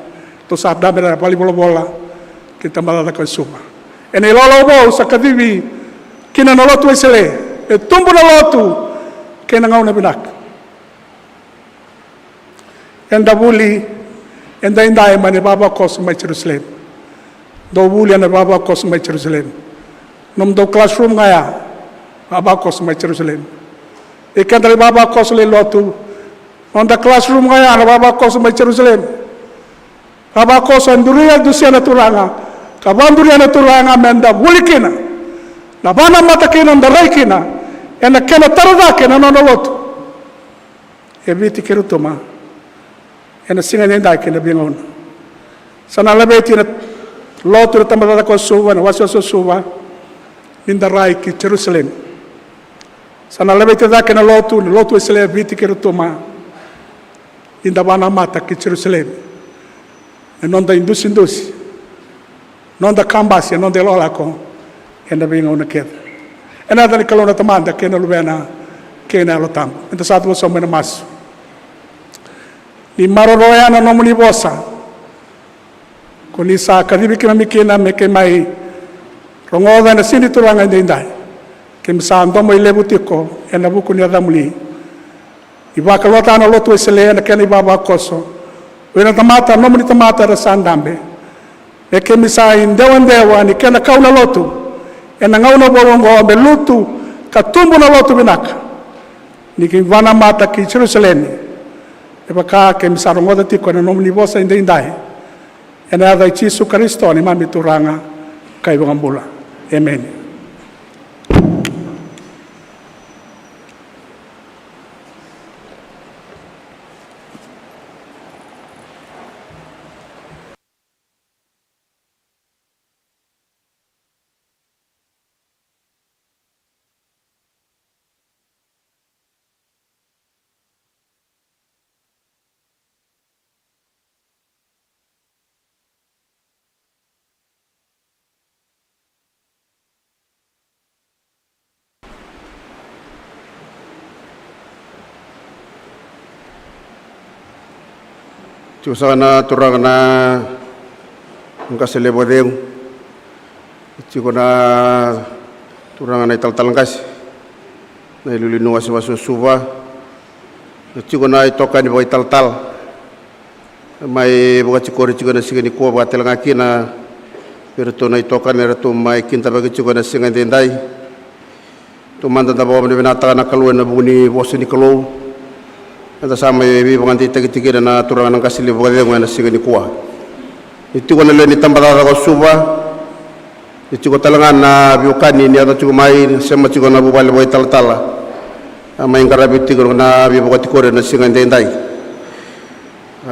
Tou sa dabe ena valenivolavola kei na tabacakacaka o Suva. Ena ilawalawa vou sa kacivi kina na lotu Wesele, e tubu na lotu kei na gauna vinaka. Eda vuli edaidai mai na ivavakoso mai Jerusalemi. Dou vuli ena ivavakoso mai Jerusalemi. Nomudou classroom ga ya, ivavakoso mai Jerusalemi. Vei keda na ivavakoso lewe ni lotu, noda classroom ga ya na ivavakoso mai Jerusalemi. Ivavakoso e duria, dusia na Turaga, ka vakaduria na Turaga meda vuli kina, na vakanamata kina, da rai kina ena kena tara cake na nona lotu e Viti kei Rotuma ena siga edaidai kei na veigauna. Sa na laveti na lotu na tabacakacaka o Suva, na wasewase o Suva, ni da rai ki Jerusalemi. Sa na laveti cake na lotu, na lotu Wesele e Viti kei Rotuma, ni da vakanamata ki Jerusalemi. E noda idusidusi, noda kabasi, e noda ilakolako ena veigauna kece. Ena yaca ni Kalou na Tamada kei na Luvena kei na Yalo Tabu. Eda sa cuva sobu mai na masu. Ni maroroya na nomuni vosa, ko ni sa kacivi keimami kina me keimami rogoca ena siga ni Turaga edaidai. Keimami sa domo ilevu tiko ena vuku ni yacamuni. Ni vakalougatataka na lotu Wesele ena kena ivavakoso vei na tamata, nomuni tamata era sa dabe. Me keimami sa idewadewa ni kena kau na lotu ena gauna vou oqo, me lutu ka tubu na lotu vinaka, ni keimami vakanamata ki Jerusalemi, me vaka keimami sa rogoca tiko ena nomuni vosa edaidai. Ena yaca i Jisu Karisito, neimami Turaga ka iVakabula. Emeni. Tiko saka na turaga na qase levu vakacegu. Tiko na turaga na italatala qase, na iliuliu ni wasewase o Suva. Tiko na itokani vakaitalatala mai vakatikori tiko ena siga nikua, vakatalega kina vei iratou na itokani eratou mai kidavaki tiko ena siga edaidai. Tou mada da vakavinavinakataka na Kalou ena vuku ni vosa ni Kalou. Eda sa mai veivakadeitaki tiko kina na turaga na qase levu vakacegu ena siga nikua. Ni tiko na lewe ni tabacakacaka o Suva, ni tiko talega na veiwekani ni yaco tiko mai, sema tiko na vuvale vakaitalatala. A mai qaravi tiko na veivakatikori ena siga edaidai.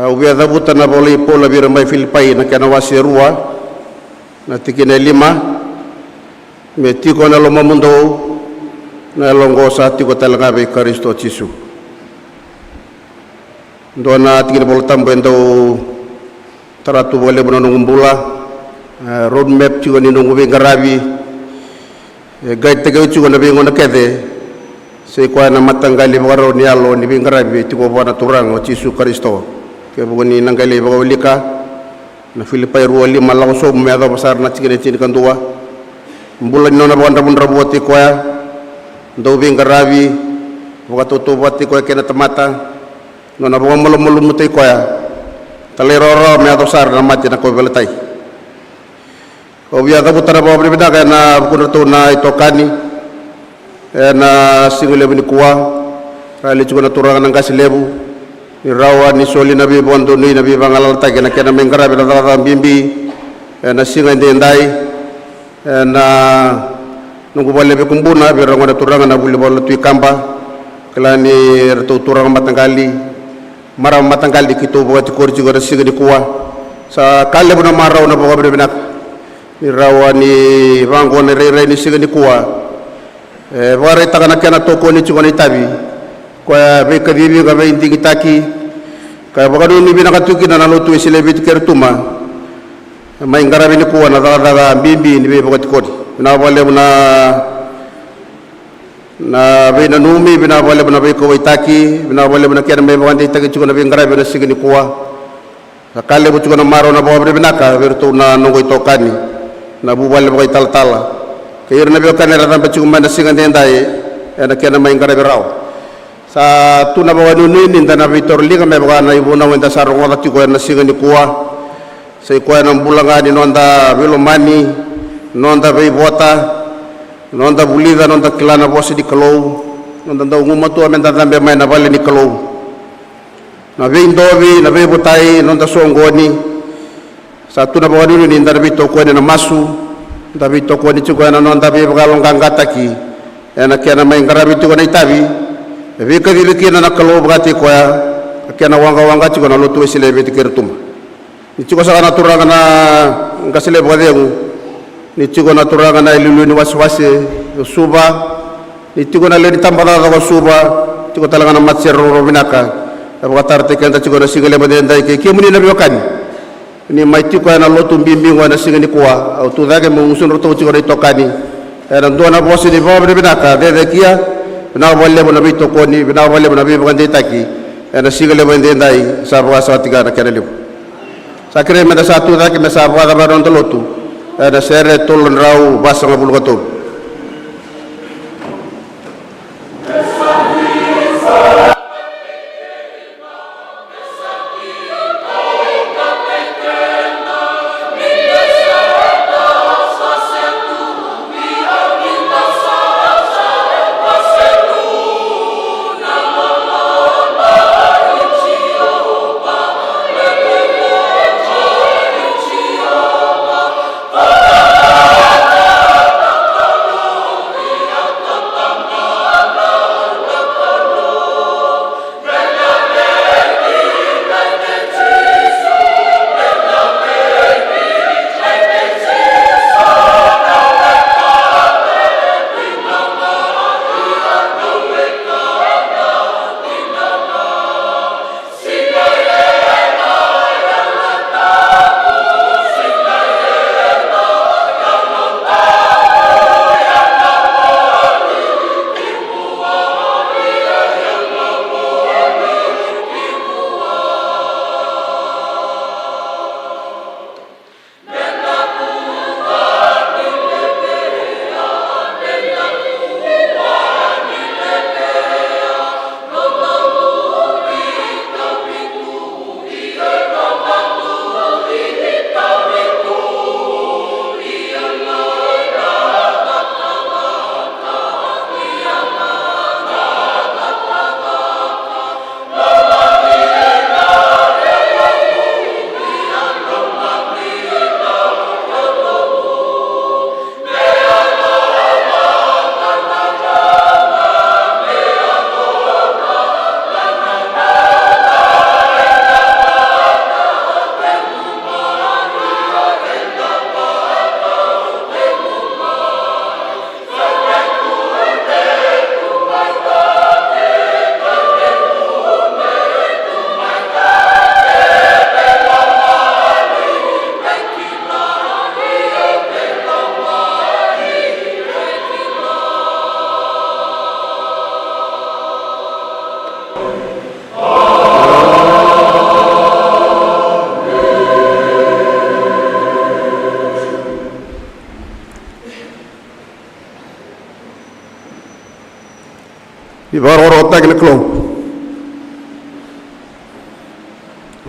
Au via cavuta na ivola i Paula vei ira mai Filipai na kena wase e rua, na tikina e lima. Me tiko ena lomamudou na yalo oqo sa tiko talega vei Karisito Jisu. Dua na tikina iVola Tabu e dau tara tu vakalevu na noqu bula, e, road map tiko ni noqu veiqaravi. E guide-taki au tiko na veigauna kece. Sa i koya na mataqali vakarau ni yalo ni veiqaravi e tiko vua na Turaga o Jisu Karisito. Kevaka ni na qai lai vakawilika na Filipai rua lima, lako sobu me yacova sara na tikina e tinikadua. Bula ni nona vakadravudravua tiko koya, dau veiqaravi, vakatautauvata tiko koya kei na tamata, nona vakamalumalumutaki koya, talairawarawa me yaco sara na mate na kauveilatai. Au via cavuta na vakavinavinaka ena vukudratou na itokani ena siga levu nikua. Ra yali tiko na turaga na qase levu, ni rawa ni soli na veivakadonui, na veivagalalataki ena kena mai qaravi na cakacaka bibi ena siga edaidai. Ena noqu vakalevu vakabuna vei ira gona turaga na vuli vakalotu i Kaba, kila ni ratou turaga mataqali, marama mataqali keitou vakatikori tiko ena siga nikua. Sa ka levu na marau, na vakavinavinaka ni rawa ni vaqo na irairai ni siga nikua. E vakaraitaka na kena tokoni tiko na itavi, koya veikacivi ka veidigitaki, ka vakanuinui vinaka tu kina na lotu Wesele e Viti kei Rotuma. Mai qaravi nikua na cakacaka bibi ni veivakatikori. Vinaka vakalevu na, na veinanumi, vinaka vakalevu na veikauwaitaki, vinaka vakalevu na kena mai vakadeitaki tiko na veiqaravi ena siga nikua. Sa ka levu tiko na marau, na vakavinavinaka vei iratou na noqu itokani na vuvale vakaitalatala kei ira na veiwekani era cabe tiko mai na siga edaidai ena kena mai qaravi rawa. Sa tu na vakanuinui ni da na veitauriliga me vaka na ivunau eda sa rogoca tiko ena siga nikua. Sa i koya na bula ga ni noda veilomani, noda veivota, noda vulica, noda kila na vosa ni Kalou, noda dau gumatua me da cabe mai na vale ni Kalou. Na veidovi, na veivotai, noda soqoni. Sa tu na vakanuinui ni da na veitokoni ena masu, da veitokoni tiko ena noda veivakayaloqaqataki ena kena mai qaravi tiko na itavi e veikacivi kina na Kalou vakataki koya, ka kena waqawaqa tiko na lotu Wesele e Viti kei Rotuma. Ni tiko saka na turaga na qase levu vakacegu, ni tiko na turaga na iliuliu ni wasewase o Suva, ni tiko na lewe ni tabacakacaka o Suva, tiko talega na matasere rokoroko vinaka e vakatarataki keda tiko ena siga levu edaidai kei kemuni na veiwekani. Ni mai tiko ena lotu bibi oqo ena siga nikua, au tu cake meu gusudratou tiko na itokani ena dua na vosa ni vakavinavinaka, cecekia. Vinaka vakalevu na veitokoni, vinaka vakalevu na veivakadeitaki ena siga levu edaidai, sa vakasaka tiko na kena levu. Sa kerei meda sa tu cake me sa vakacavara na noda lotu ena sere tolu na drau vasagavulu ka tolu. Ni vakarokorokotaki na Kalou.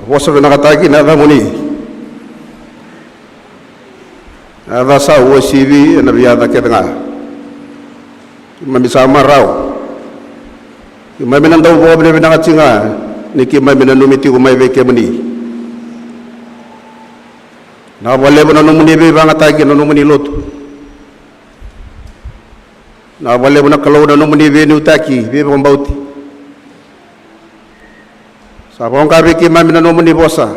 Vosa vinakataki na yacamuni. Na yaca sa uasivi ena veiyaca kece ga. Keimami sa marau. Keimami na dau vakavinavinaka tiko ga ni keimami nanumi tiko mai vei kemuni. Na vakalevu na nomuni veivakayagataki, na nomuni lotu. Na vakalevu na Kalou na nomuni veiniutaki, veivakabauti. Sa vakaoqavi keimami na nomuni vosa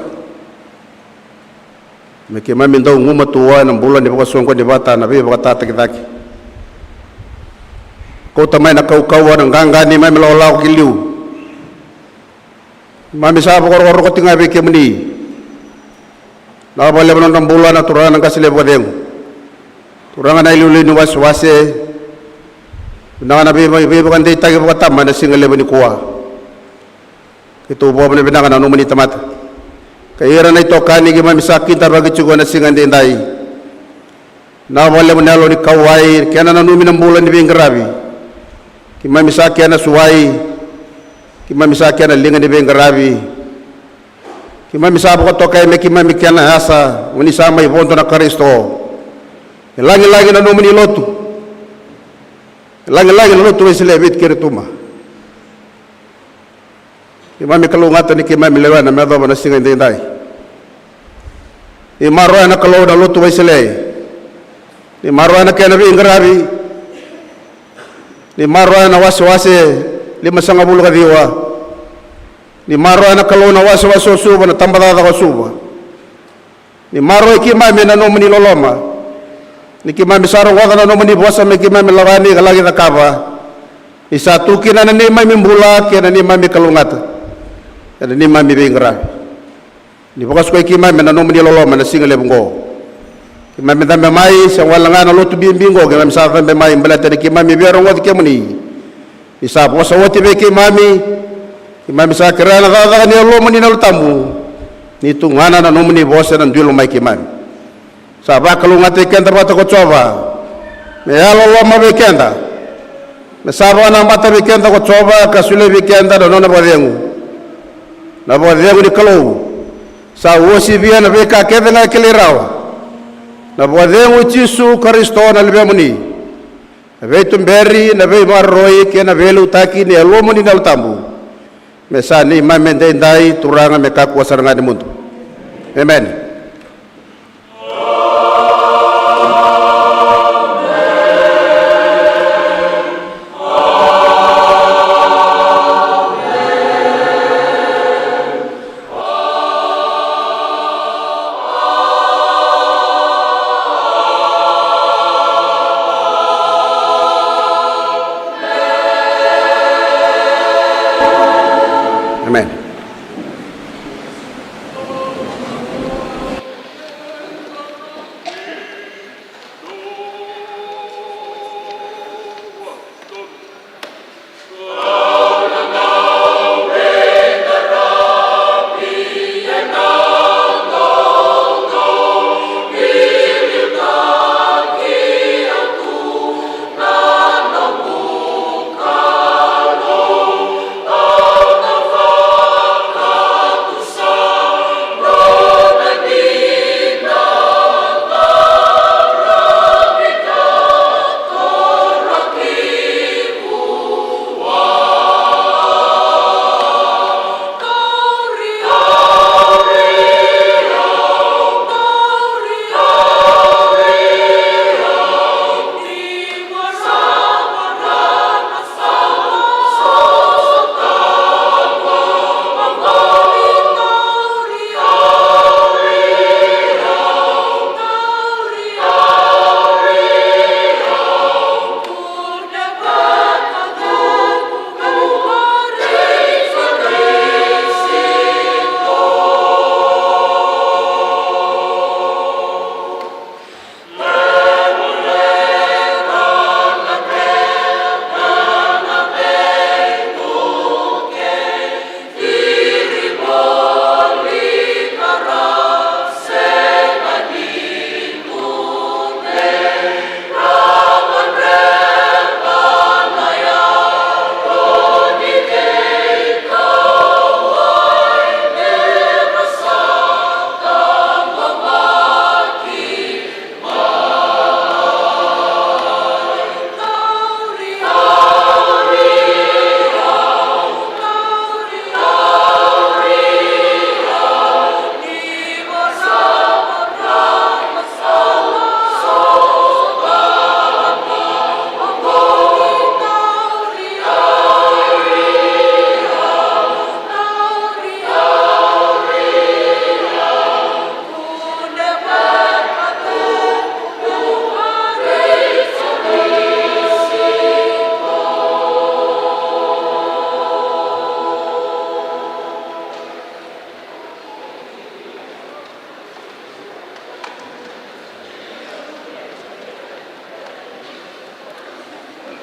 me keimami dau gumatua ena bula ni vakasoqoni vata, na veivakatataki cake. Kauta mai na kaukauwa, na qaqa ni neimami lakolako ki liu. Keimami sa vakarokoroko tiko ga vei kemuni. Na vakalevu na nodra bula na turaga na qase levu vakacegu, turaga na iliuliu ni wasewase. Vinaka na vei- veivakadeitaki vakatama ena siga levu nikua. Keitou vakavinavinaka na nomuni tamata kei ira na itokani keimami sa kidavaki tiko ena siga edaidai. Na vakalevu na yalo ni kauwai, kena nanumi na bula ni veiqaravi. Keimami sa kena suai, keimami sa kena liga ni veiqaravi. Keimami sa vakatokai me keimami kena yasa, oni sa mai vodo na Karisito. E lagilagi na nomuni lotu. E lagilagi na lotu Wesele e Viti kei Rotuma. Keimami kalougata ni keimami lewena me yacova na siga edaidai. Ni maroroya na Kalou na lotu Wesele. Ni maroroya na kena veiqaravi. Ni maroroya na wasewase limasagavulu ka ciwa. Ni maroroya na Kalou na wasewase o Suva, na tabacakacaka o Suva. Ni maroroi keimami ena nomuni loloma. Ni keimami sa rogoca na nomuni vosa me keimami lako yani ka laki cakava. Ni sa tu kina na neimami bula kei na neimami kalougata, ena neimami veiqaravi. Ni vakasukai keimami ena nomuni loloma ena siga levu oqo. Keimami cabe mai, sega wale ga na lotu bibi oqo, keimami sa cabe mai baleta ni keimami via rogoci kemuni. Ni sa vosa oti vei keimami. Keimami sa kerea na cakacaka ni Yalomuni na Yalo Tabu. Ni tugana na nomuni vosa ena dui lomai keimami. Sa vakalougatataki keda vata ko Jiova me yalololoma vei keda. Me sa vakanamata vei keda ko Jiova ka solia vei keda na nona vakacegu. Na vakacegu ni Kalou sa uasivia na veika kece ga e kilai rawa. Na vakacegu i Jisu Karisito na Luvemuni. Na veituberi, na veimaroroi kei na veiliutaki ni Yalomuni na Yalo Tabu, me sa neimami edaidai, Turaga, me kakua sara ga ni mudu. Emeni. Emeni.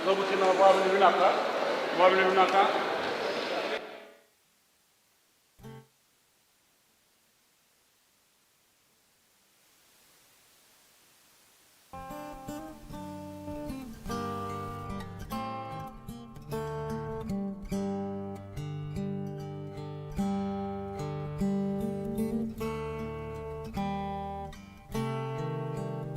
Noqu tina vakavinavinaka, vakavinavinaka.